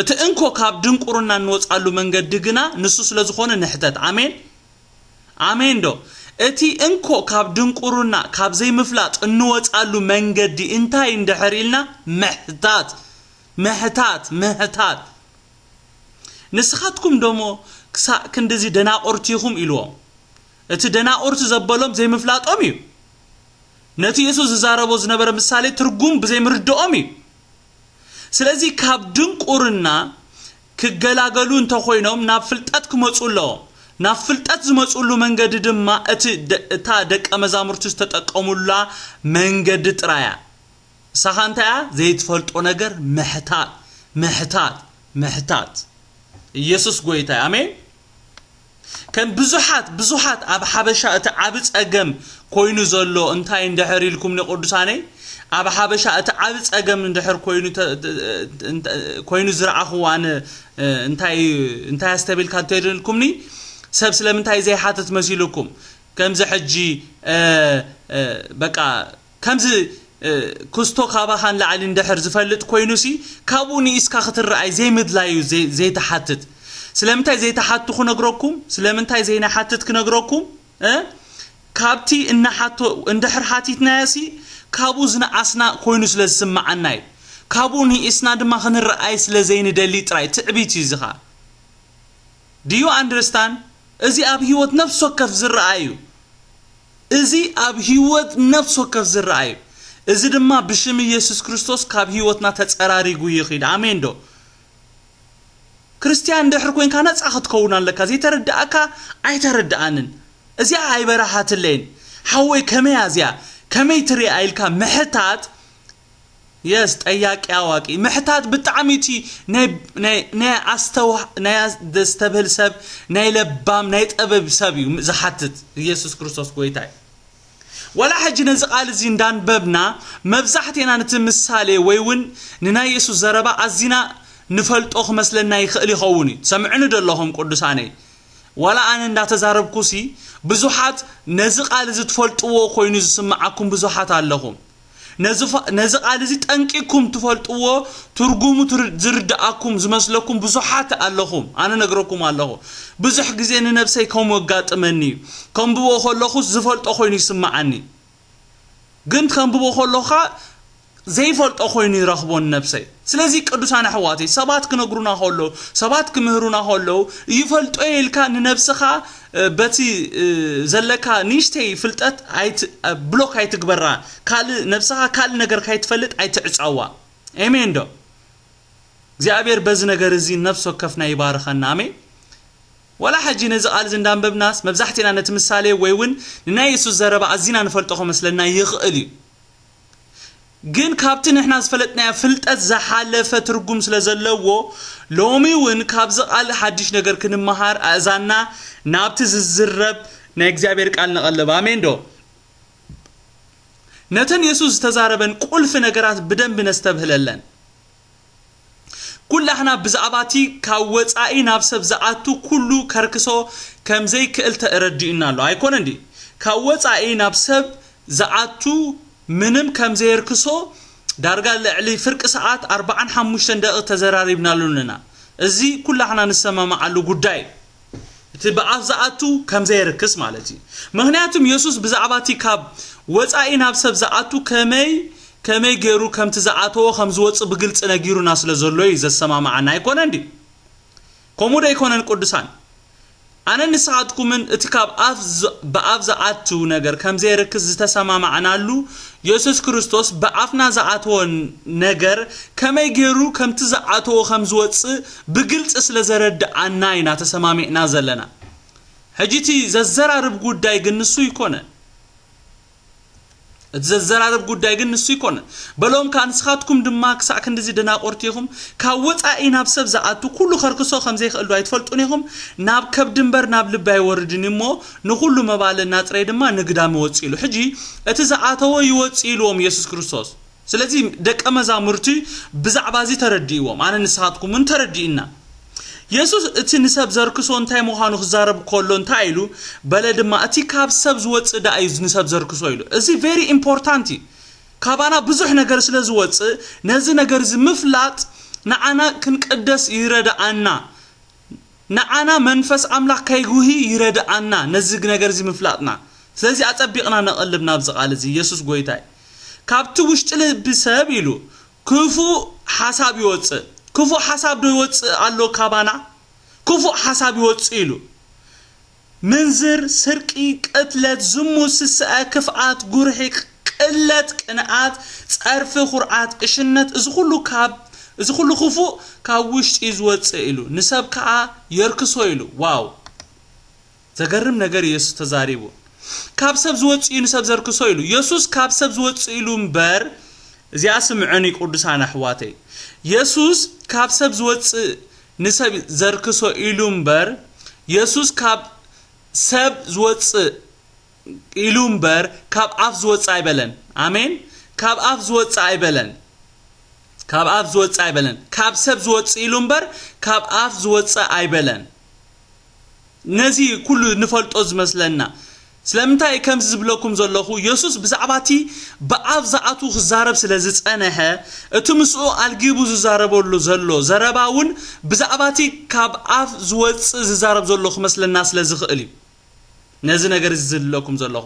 እቲ እንኮ ካብ ድንቁርና እንወጻሉ መንገዲ ግና ንሱ ስለ ዝኾነ ንሕተት። ኣሜን። ኣሜን ዶ? እቲ እንኮ ካብ ድንቁርና፣ ካብ ዘይምፍላጥ እንወጻሉ መንገዲ እንታይ እንድሕር ኢልና፣ ምሕታት፣ ምሕታት፣ ምሕታት። ንስኻትኩም ደሞ ክሳዕ ክንድዚ ደናቑርቲ ኢኹም ኢልዎም። እቲ ደናቑርቲ ዘበሎም ዘይምፍላጦም እዩ። ነቲ የሱስ ዝዛረቦ ዝነበረ ምሳሌ ትርጉም ብዘይምርድኦም እዩ። ስለዚ ካብ ድንቁርና ክገላገሉ እንተኾይኖም ናብ ፍልጠት ክመጹ ኣለዎም። ናብ ፍልጠት ዝመጹሉ መንገዲ ድማ እቲ ደ-፣ እታ ደቀ መዛሙርቲ ዝተጠቀሙላ መንገዲ ጥራይ እያ። ንሳኻ እንታይ እያ? ዘይትፈልጦ ነገር ምሕታት፣ ምሕታት፣ ምሕታት። ኢየሱስ ጎይታ እዩ። ኣሜን። ከም ብዙሓት፣ ብዙሓት ኣብ ሓበሻ እቲ ዓቢ ጸገም ኮይኑ ዘሎ እንታይ እንድሕር ኢልኩምኒ ቅዱሳነይ፣ ኣብ ሓበሻ እቲ ዓቢ ጸገም እንድሕር ኮይኑ ተ-፣ ተ-፣ እንተ-፣ ኮይኑ ዝረኣኹዎ ኣነ፣ እ፣ እንታይ፣ እንታይ ኣስተብሂልካ እንተኢልኩምኒ፣ ሰብ ስለምንታይ ዘይሓትት መሲልኩም? ከምዚ ሕጂ፣ እ፣ እ፣ በቃ ከምዚ፣ እ፣ ክስቶ ካባኻ ንላዕሊ እንድሕር ዝፈልጥ ኮይኑሲ፣ ካብኡ ንኢስካ ክትረኣይ ዘይምድላዩ ዘይ-፣ ዘይትሓትት። ስለምንታይ ዘይተሓቱ ክነግረኩም፣ ስለምንታይ ዘይንሓትት ክነግረኩም እ ካብቲ እናሓቶ እንድሕር ሓቲትናዮሲ ካብኡ ዝነኣስና ኮይኑ ስለ ዝስምዓና እዩ። ካብኡ ንኢስና ድማ ክንረኣይ ስለ ዘይንደሊ ጥራይ ትዕቢት እዩ። እዚ ኸኣ do you understand? እዚ ኣብ ህይወት ነፍሲ ወከፍ ዝረኣ እዩ። እዚ ኣብ ህይወት ነፍሲ ወከፍ ዝረኣ እዩ። እዚ ድማ ብሽም ኢየሱስ ክርስቶስ ካብ ህይወትና ተጸራሪጉ ይኺድ። ኣሜን ዶ? ክርስትያን ድሕር ኮንካ ነጻ ክትከውን ኣለካ። ዘይተረዳእካ ኣይተረዳኣንን። እዚኣ ኣይበራሃትለይን። ሓወይ ከመይ እዚኣ ከመይ ትሪኣ ኢልካ ምሕታት የስ ጠያቂ ኣዋቂ ምሕታት ብጣዕሚ እቲ ናይ ኣስተብህል ሰብ ናይ ለባም ናይ ጠበብ ሰብ እዩ ዝሓትት። ኢየሱስ ክርስቶስ ጎይታ እዩ። ዋላ ሕጂ ነዚ ቃል እዚ እንዳንበብና መብዛሕቴና ነቲ ምሳሌ ወይ እውን ንናይ የሱስ ዘረባ ኣዚና ንፈልጦ ክመስለና ይኽእል ይኸውን እዩ። ሰምዕኒ ደለኹም ቅዱሳነይ። ዋላ ኣነ እንዳተዛረብኩሲ ብዙሓት ነዚ ቃል እዚ ትፈልጥዎ ኮይኑ ዝስምዓኩም ብዙሓት ኣለኹም። ነዚ ቃል እዚ ጠንቂኩም ትፈልጥዎ ትርጉሙ ዝርድኣኩም ዝመስለኩም ብዙሓት ኣለኹም። ኣነ ነግረኩም ኣለኹ። ብዙሕ ግዜ ንነብሰይ ከምኡ ኣጋጥመኒ እዩ። ከንብቦ ከለኹ ዝፈልጦ ኮይኑ ይስምዓኒ። ግን ከንብቦ ከለኻ ዘይፈልጦ ኮይኑ ይረኽቦ ንነብሰይ። ስለዚ ቅዱሳን ኣሕዋተይ ሰባት ክነግሩና ከለዉ ሰባት ክምህሩና ከለዉ ይፈልጦ ኢልካ ንነብስኻ በቲ ዘለካ ንእሽተይ ፍልጠት ብሎክ ኣይትግበራ። ካልእ ነብስኻ ካልእ ነገር ካይትፈልጥ ኣይትዕጸዋ። ኤሜን ዶ? እግዚኣብሔር በዚ ነገር እዚ ነፍሲ ወከፍና ይባርኸና። ኣሜን። ዋላ ሕጂ ነዚ ቃል እዚ እንዳንበብናስ መብዛሕትና ነቲ ምሳሌ ወይ እውን ንናይ የሱስ ዘረባ ኣዚና ንፈልጦ ክመስለና ይኽእል እዩ። ግን ካብቲ ንሕና ዝፈለጥናዮ ፍልጠት ዝሓለፈ ትርጉም ስለ ዘለዎ ሎሚ እውን ካብዚ ቃል ሓድሽ ነገር ክንመሃር ኣእዛንና ናብቲ ዝዝረብ ናይ እግዚኣብሔር ቃል ንቐልብ። ኣሜን ዶ? ነተን የሱስ ዝተዛረበን ቁልፊ ነገራት ብደንቢ ነስተብህለለን። ኩላህና ብዛዕባ እቲ ካብ ወጻኢ ናብ ሰብ ዝኣቱ ኩሉ ከርክሶ ከም ዘይክእል ተረዲኡና ኣሎ ኣይኮነ እንዲ? ካብ ወጻኢ ናብ ሰብ ዝኣቱ ምንም ከም ዘየርክሶ ዳርጋ ልዕሊ ፍርቂ ሰዓት ኣርባዓን ሓሙሽተን ደቂቕ ተዘራሪብናሉ ኣለና። እዚ ኩላህና ንሰማማዓሉ ጉዳይ እዩ። እቲ ብኣፍ ዝኣቱ ከም ዘየርክስ ማለት እዩ። ምክንያቱም የሱስ ብዛዕባ እቲ ካብ ወጻኢ ናብ ሰብ ዝኣቱ ከመይ ከመይ ገይሩ ከምቲ ዝኣተዎ ከም ዝወጽእ ብግልጺ ነጊሩና ስለ ዘሎ እዩ ዘሰማማዓና ኣይኮነ እንዲ? ከምኡ ዶ ኣይኮነን ቅዱሳን? ኣነ ንስኻትኩምን እቲ ካብ ኣፍ ዝ- ብኣፍ ዝኣቱ ነገር ከም ዘየርክስ ዝተሰማማዕናሉ የሱስ ክርስቶስ ብኣፍና ዝኣተዎ ነገር ከመይ ገይሩ ከምቲ ዝኣተዎ ከም ዝወጽእ ብግልጺ ስለ ዘረድኣና ኢና ተሰማሚዕና ዘለና። ሕጂ እቲ ዘዘራርብ ጉዳይ ግን ንሱ ይኮነ። እቲ ዘዘራርብ ጉዳይ ግን ንሱ ይኮነ። በሎም ከኣ ንስኻትኩም ድማ ክሳዕ ክንድዚ ደናቆርቲ ኢኹም። ካብ ወጻኢ ናብ ሰብ ዝኣቱ ኩሉ ከርክሶ ከም ዘይክእል ዶ ኣይትፈልጡን ኢኹም? ናብ ከብዲ እምበር ናብ ልቢ ኣይወርድን እሞ ንኹሉ መባልእ ናጽረይ ድማ ንግዳም ይወጽእ ኢሉ። ሕጂ እቲ ዝኣተወ ይወጽእ ኢልዎም ኢየሱስ ክርስቶስ። ስለዚ ደቀ መዛሙርቲ ብዛዕባ እዚ ተረዲእዎም። ኣነ ንስኻትኩም እውን ተረዲእና። የሱስ እቲ ንሰብ ዘርክሶ እንታይ ምዃኑ ክዛረብ ከሎ እንታይ ኢሉ በለ ድማ እቲ ካብ ሰብ ዝወጽእ ደኣ እዩ ንሰብ ዘርክሶ ኢሉ። እዚ very important እዩ። ካባና ብዙሕ ነገር ስለ ዝወጽእ ነዚ ነገር እዚ ምፍላጥ ንዓና ክንቅደስ ይረድኣና። ንዓና መንፈስ ኣምላኽ ከይጉሂ ይረድኣና ነዚ ነገር እዚ ምፍላጥና። ስለዚ ኣጸቢቕና ነቐልብ ናብዚ ቃል እዚ። ኢየሱስ ጎይታ እዩ። ካብቲ ውሽጢ ልቢ ሰብ ኢሉ ክፉእ ሓሳብ ይወጽእ። ክፉእ ሓሳብ ዶ ይወጽእ ኣሎ ካባና? ክፉእ ሓሳብ ይወጽእ ኢሉ ምንዝር፣ ስርቂ፣ ቅትለት፣ ዝሙት፣ ስስዐ፣ ክፍኣት፣ ጉርሒ፣ ቅለት፣ ቅንኣት፣ ጸርፊ፣ ኩርዓት፣ ዕሽነት፣ እዚ ኩሉ ካብ እዚ ኩሉ ክፉእ ካብ ውሽጢ እዩ ዝወጽእ ኢሉ ንሰብ ከኣ የርክሶ ኢሉ። ዋው ዘገርም ነገር ኢየሱስ ተዛሪቡ። ካብ ሰብ ዝወጽእ እዩ ንሰብ ዘርክሶ ኢሉ። የሱስ ካብ ሰብ ዝወጽእ ኢሉ እምበር እዚኣ ስምዑኒ ቅዱሳን ኣሕዋተይ። የሱስ ካብ ሰብ ዝወጽእ ንሰብ ዘርክሶ ኢሉ እምበር የሱስ ካብ ሰብ ዝወጽእ ኢሉ እምበር ካብ ኣፍ ዝወጽእ ኣይበለን። ኣሜን። ካብ ኣፍ ዝወጽእ ኣይበለን። ካብ ኣፍ ዝወጽእ ኣይበለን። ካብ ሰብ ዝወጽእ ኢሉ እምበር ካብ ኣፍ ዝወጽእ ኣይበለን። ነዚ ኩሉ ንፈልጦ ዝመስለና ስለምንታይ ከምዚ ዝብለኩም ዘለኹ፣ የሱስ ብዛዕባ እቲ ብኣፍ ዝኣቱ ክዛረብ ስለ ዝጸንሐ፣ እቲ ምስኡ ኣልጊቡ ዝዛረበሉ ዘሎ ዘረባ እውን ብዛዕባ እቲ ካብ ኣፍ ዝወጽእ ዝዛረብ ዘሎ ክመስለና ስለ ዝኽእል እዩ ነዚ ነገር እዚ ዝብለኩም ዘለኹ።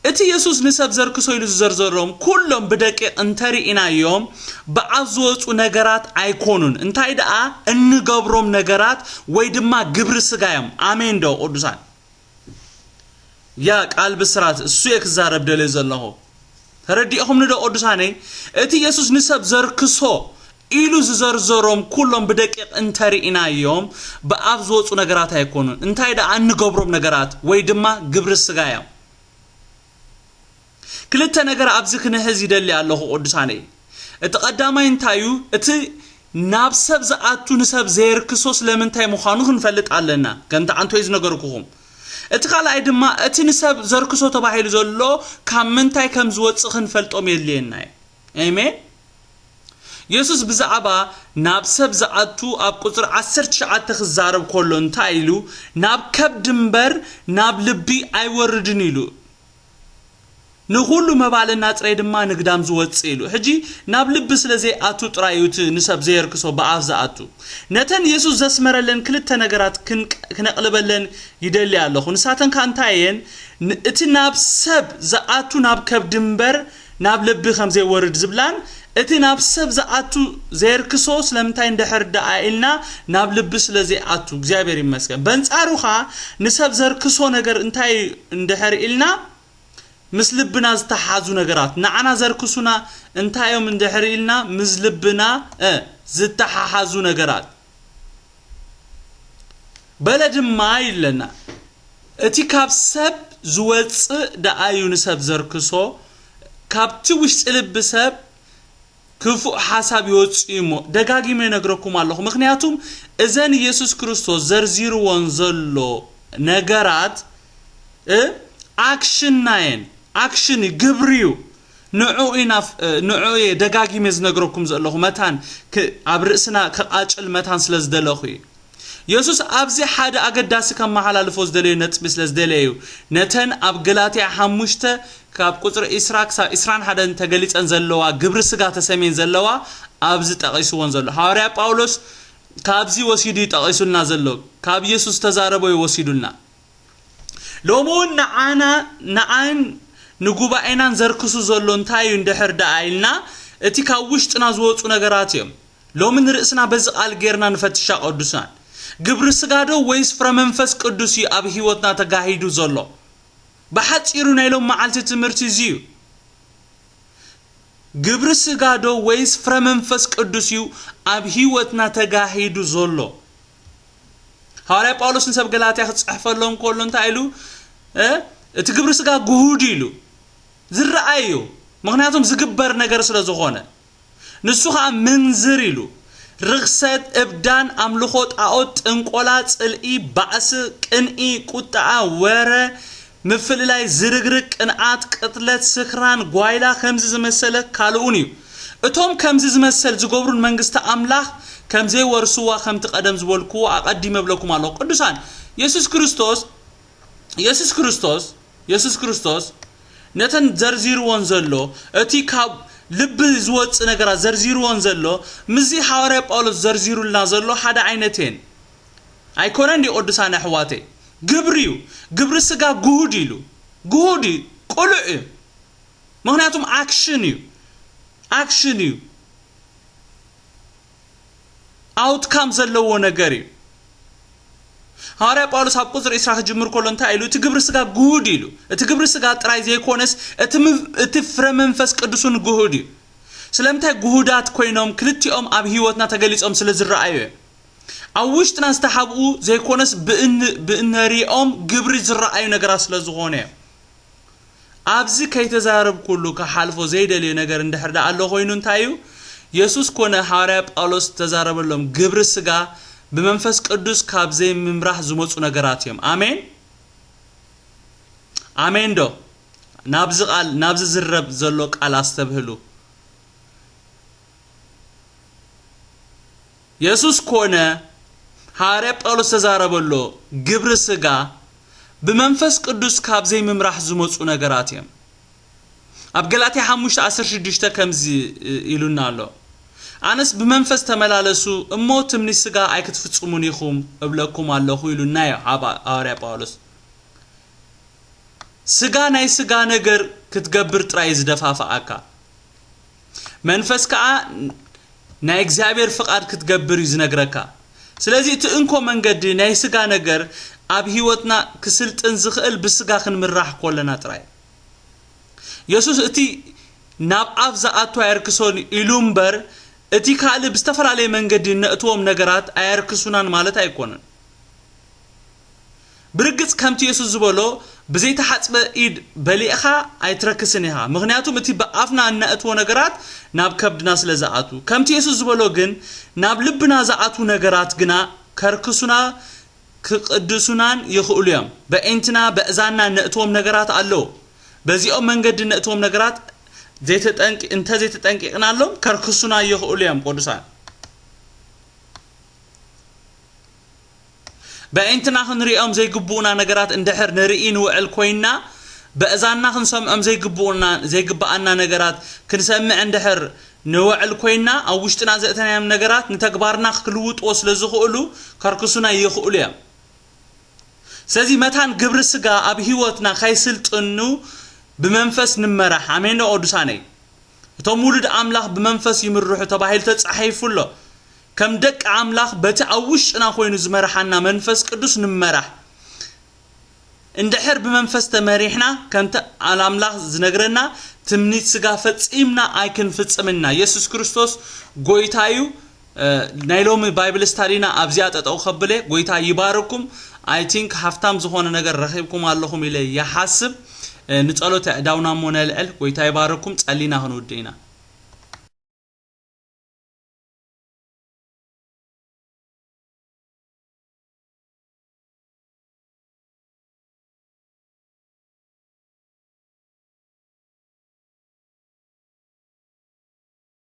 እቲ የሱስ ንሰብ ዘርክሶ ኢሉ ዝዘርዘሮም ኩሎም ብደቂቕ እንተርኢናዮም፣ ብኣፍ ዝወጹ ነገራት ኣይኮኑን፣ እንታይ ደኣ እንገብሮም ነገራት ወይ ድማ ግብሪ ስጋ እዮም። ኣሜን ዶ ቅዱሳን? ያ ቃል ብስራት እሱ እየ ክዛረብ ደልየ ዘለኹ። ተረዲእኹምኒ ዶ ቅዱሳነይ? እቲ የሱስ ንሰብ ዘርክሶ ኢሉ ዝዘርዘሮም ኩሎም ብደቂቕ እንተርኢናዮም፣ ብኣፍ ዝወጹ ነገራት ኣይኮኑን፣ እንታይ ደኣ እንገብሮም ነገራት ወይ ድማ ግብሪ ስጋ እዮም። ክልተ ነገር ኣብዚ ክንሕዝ ይደሊ ኣለኹ ቅዱሳነይ። እቲ ቀዳማይ እንታይ እዩ? እቲ ናብ ሰብ ዝኣቱ ንሰብ ዘየርክሶ ስለምንታይ ምዃኑ ክንፈልጥ ኣለና፣ ከምቲ ዓንቶይ ዝነገርኩኹም። እቲ ካልኣይ ድማ እቲ ንሰብ ዘርክሶ ተባሂሉ ዘሎ ካብ ምንታይ ከም ዝወጽእ ክንፈልጦም የድልየና እዩ። ኣሜን። የሱስ ብዛዕባ ናብ ሰብ ዝኣቱ ኣብ ቁጽሪ ዓሰርተ ትሽዓተ ክዛረብ ከሎ እንታይ ኢሉ? ናብ ከብዲ እምበር ናብ ልቢ ኣይወርድን ኢሉ። ንኹሉ መባልና ጥራይ ድማ ንግዳም ዝወጽእ ኢሉ። ሕጂ ናብ ልቢ ስለ ዘይኣቱ ጥራይ እዩ እቲ ንሰብ ዘየርክሶ ብኣፍ ዝኣቱ። ነተን የሱስ ዘስመረለን ክልተ ነገራት ክን-፣ ክነቕልበለን ይደሊ ኣለኹ። ንሳተን ከኣ እንታይ እየን? ን-፣ እቲ ናብ ሰብ ዝኣቱ ናብ ከብዲ እምበር ናብ ልቢ ከም ዘይወርድ ዝብላን፣ እቲ ናብ ሰብ ዝኣቱ ዘየርክሶ ስለምንታይ እንድሕር ደኣ ኢልና ናብ ልቢ ስለ ዘይኣቱ፣ እግዚኣብሔር ይመስገን። በንጻሩ ኸኣ ንሰብ ዘርክሶ ነገር እንታይ እንድሕር ኢልና፣ ምስ ልብና ዝተሓዙ ነገራት፣ ንዓና ዘርክሱና እንታይ እዮም እንድሕር ኢልና፣ ምስ ልብና፣ እ፣ ዝተሓሓዙ ነገራት። በለ ድማ ኢለና፣ እቲ ካብ ሰብ ዝወጽእ ደኣ እዩ ንሰብ ዘርክሶ፣ ካብቲ ውሽጢ ልቢ ሰብ ክፉእ ሓሳብ ይወጽእ እዩ እሞ፣ ደጋጊመ ይነግረኩም ኣለኹ። ምኽንያቱም እዘን ኢየሱስ ክርስቶስ ዘርዚርወን ዘሎ ነገራት፣ እ፣ ኣክሽንና እየን። ኣክሽን እዩ፣ ግብሪ እዩ። ንዑ ኢና ፍ-፣ እ፣ ንዑ እየ ደጋጊመ ዝነግረኩም ዘለኹ። መታን ክ-፣ ኣብ ርእስና ክቓጭል መታን ስለ ዝደለኹ እዩ። የሱስ ኣብዚ ሓደ ኣገዳሲ ከመሓላልፎ ዝደለዮ ነጥቢ ስለ ዝደለየ እዩ። ነተን ኣብ ገላትያ ሓሙሽተ ካብ ቁጽሪ ዕስራ ክሳብ ዕስራን ሓደን ተገሊጸን ዘለዋ ግብሪ ስጋ ተሰምየን ዘለዋ ኣብዚ ጠቒስወን ዘሎ። ሃዋርያ ጳውሎስ ካብዚ ወሲዱ እዩ ጠቒሱልና ዘሎ። ካብ የሱስ ዝተዛረቦ እዩ ወሲዱልና። ሎሚ እውን ንዓና፣ ንዓን ንጉባኤናን ዘርክሱ ዘሎ እንታይ እዩ እንድሕር ደኣ ኢልና፣ እቲ ካብ ውሽጥና ዝወጹ ነገራት እዮም። ሎሚ ንርእስና በዚ ቃል ጌርና ንፈትሻ ቅዱሳን። ግብሪ ስጋ ዶ ወይስ ፍረ መንፈስ ቅዱስ እዩ ኣብ ህይወትና ተጋሂዱ ዘሎ? ብሓጺሩ ናይ ሎም መዓልቲ ትምህርቲ እዚ እዩ። ግብሪ ስጋ ዶ ወይስ ፍረ መንፈስ ቅዱስ እዩ ኣብ ህይወትና ተጋሂዱ ዘሎ? ሃዋርያ ጳውሎስ ንሰብ ገላትያ ክጽሕፈሎም ከሎ እንታይ ኢሉ? እ? እቲ ግብሪ ስጋ ግሁድ ኢሉ ዝረኣይ እዩ። ምኽንያቱም ዝግበር ነገር ስለ ዝኾነ። ንሱ ኸኣ ምንዝር ኢሉ። ርኽሰት፣ እብዳን፣ ኣምልኾ ጣዖት፣ ጥንቆላ፣ ጽልኢ፣ ባእሲ፣ ቅንኢ፣ ቁጥዓ፣ ወረ፣ ምፍልላይ፣ ዝርግርግ፣ ቅንኣት፣ ቅትለት፣ ስኽራን፣ ጓይላ፣ ከምዚ ዝመሰለ ካልኡን እዩ። እቶም ከምዚ ዝመሰል ዝገብሩን መንግስቲ ኣምላኽ ከም ዘይወርስዋ ከምቲ ቀደም ዝበልክዎ ኣቐዲመ እብለኩም ኣለኹ። ቅዱሳን፣ የሱስ ክርስቶስ፣ የሱስ ክርስቶስ፣ የሱስ ክርስቶስ ነተን ዘርዚርወን ዘሎ፣ እቲ ካብ ልቢ ዝወጽእ ነገራት ዘርዚርወን ዘሎ፣ ምስዚ ሃዋርያ ጳውሎስ ዘርዚሩልና ዘሎ ሓደ ዓይነት እየን። ኣይኮነን ድዩ ቅዱሳን ኣሕዋተይ? ግብሪ እዩ። ግብሪ ስጋ ግሁድ ኢሉ። ግሁድ እዩ። ቅሉዕ እዩ። ምኽንያቱም ኣክሽን እዩ። ኣክሽን እዩ። ኣውትካም ዘለዎ ነገር እዩ። ሃዋርያ ጳውሎስ ኣብ ቁጽሪ ዕስራ ክጅምር ከሎ እንታይ ኢሉ? እቲ ግብሪ ስጋ ግሁድ ኢሉ። እቲ ግብሪ ስጋ ጥራይ ዘይኮነስ እቲ ምፍ-፣ እቲ ፍረ መንፈስ ቅዱስን ግሁድ እዩ። ስለምንታይ ግሁዳት ኮይኖም? ክልቲኦም ኣብ ህይወትና ተገሊጾም ስለ ዝረኣዩ እዮም። ኣብ ውሽጥና ዝተሓብኡ ዘይኮነስ ብእን-፣ ብእነሪኦም ግብሪ ዝረኣዩ ነገራት ስለ ዝኾነ እዮም። ኣብዚ ከይተዛረብኩሉ ክሓልፎ ዘይደልዮ ነገር እንድሕር ደኣ ኣሎ ኮይኑ እንታይ እዩ? የሱስ ኮነ ሃዋርያ ጳውሎስ ዝተዛረበሎም ግብሪ ስጋ ብመንፈስ ቅዱስ ካብ ዘይምምራሕ ዝመጹ ነገራት እዮም። ኣሜን? ኣሜን ዶ? ናብዚ ቃል፣ ናብዚ ዝረብ ዘሎ ቃል ኣስተብህሉ። የሱስ ኮነ ሃዋርያ ጳውሎስ ተዛረበሎ ግብሪ ስጋ ብመንፈስ ቅዱስ ካብ ዘይምምራሕ ዝመጹ ነገራት እዮም። ኣብ ገላትያ ሓሙሽተ ዓሰርተ ሽዱሽተ ከምዚ ኢሉና ኣሎ፣ ኣነስ ብመንፈስ ተመላለሱ እሞ ትምኒት ስጋ ኣይክትፍጽሙን ኢኹም እብለኩም ኣለኹ ኢሉና እዩ ሓባ- ሃዋርያ ጳውሎስ። ስጋ ናይ ስጋ ነገር ክትገብር ጥራይ ዝደፋፍኣካ፣ መንፈስ ከዓ ናይ እግዚኣብሔር ፍቓድ ክትገብር እዩ ዝነግረካ። ስለዚ እቲ እንኮ መንገዲ ናይ ስጋ ነገር ኣብ ህይወትና ክስልጥን ዝኽእል ብስጋ ክንምራሕ ከለና ጥራይ። የሱስ እቲ ናብ ኣብ ዝኣቱ ኣየርክሶን ኢሉ እምበር፣ እቲ ካልእ ብዝተፈላለየ መንገዲ እነእትዎም ነገራት ኣየርክሱናን ማለት ኣይኮነን። ብርግጽ ከምቲ የሱስ ዝበሎ፣ ብዘይተሓጽበ ኢድ በሊዕኻ ኣይትረክስን ኢኻ። ምኽንያቱም እቲ ብኣፍና እነእትዎ ነገራት ናብ ከብድና ስለ ዝኣቱ። ከምቲ የሱስ ዝበሎ ግን፣ ናብ ልብና ዝኣትዉ ነገራት ግና ከርክሱና ክቅድሱናን ይኽእሉ እዮም። በእንትና በእዛና እነእትዎም ነገራት ኣለዉ። በዚኦም መንገዲ እነእትዎም ነገራት ዘይተጠንቂ- እንተ ዘይተጠንቂቕናሎም ከርክሱና ይኽእሉ እዮም። ቅዱሳን በእንትና ክንሪኦም ዘይግብኡና ነገራት እንድሕር ንርኢ ንውዕል ኮይና፣ በእዛና ክንሰምዖም ዘይግብኡና ዘይግብኣና ነገራት ክንሰምዕ እንድሕር ንውዕል ኮይና፣ ኣብ ውሽጥና ዘእተናዮም ነገራት ንተግባርና ክልውጥዎ ስለ ዝኽእሉ ከርክሱና ይኽእሉ እዮም። ስለዚ መታን ግብሪ ስጋ ኣብ ህይወትና ከይስልጥኑ ብመንፈስ ንመራሕ። ኣሜን ዶ ቅዱሳነይ? እቶም ውሉድ ኣምላኽ ብመንፈስ ይምርሑ ተባሂሉ ተጻሒፉ ኣሎ። ከም ደቂ ኣምላኽ በቲ ኣብ ውሽጥና ኮይኑ ዝመርሓና መንፈስ ቅዱስ ንመራሕ። እንድሕር ብመንፈስ ተመሪሕና፣ ከምቲ ቃል ኣምላኽ ዝነግረና፣ ትምኒት ስጋ ፈጺምና ኣይክንፍጽምና። የሱስ ክርስቶስ ጎይታ እዩ። እ፣ ናይ ሎሚ ባይብል ስታዲና ኣብዚኣ ጠጠው ከብለ። ጎይታ ይባርኩም። I think ሃፍታም ዝኾነ ነገር ረኺብኩም ኣለኹም ኢለ ይሓስብ። እ፣ ንጸሎት ኣእዳውና እሞ ነልዕል። ጎይታ ይባርኩም። ጸሊና ክንውድእ ኢና።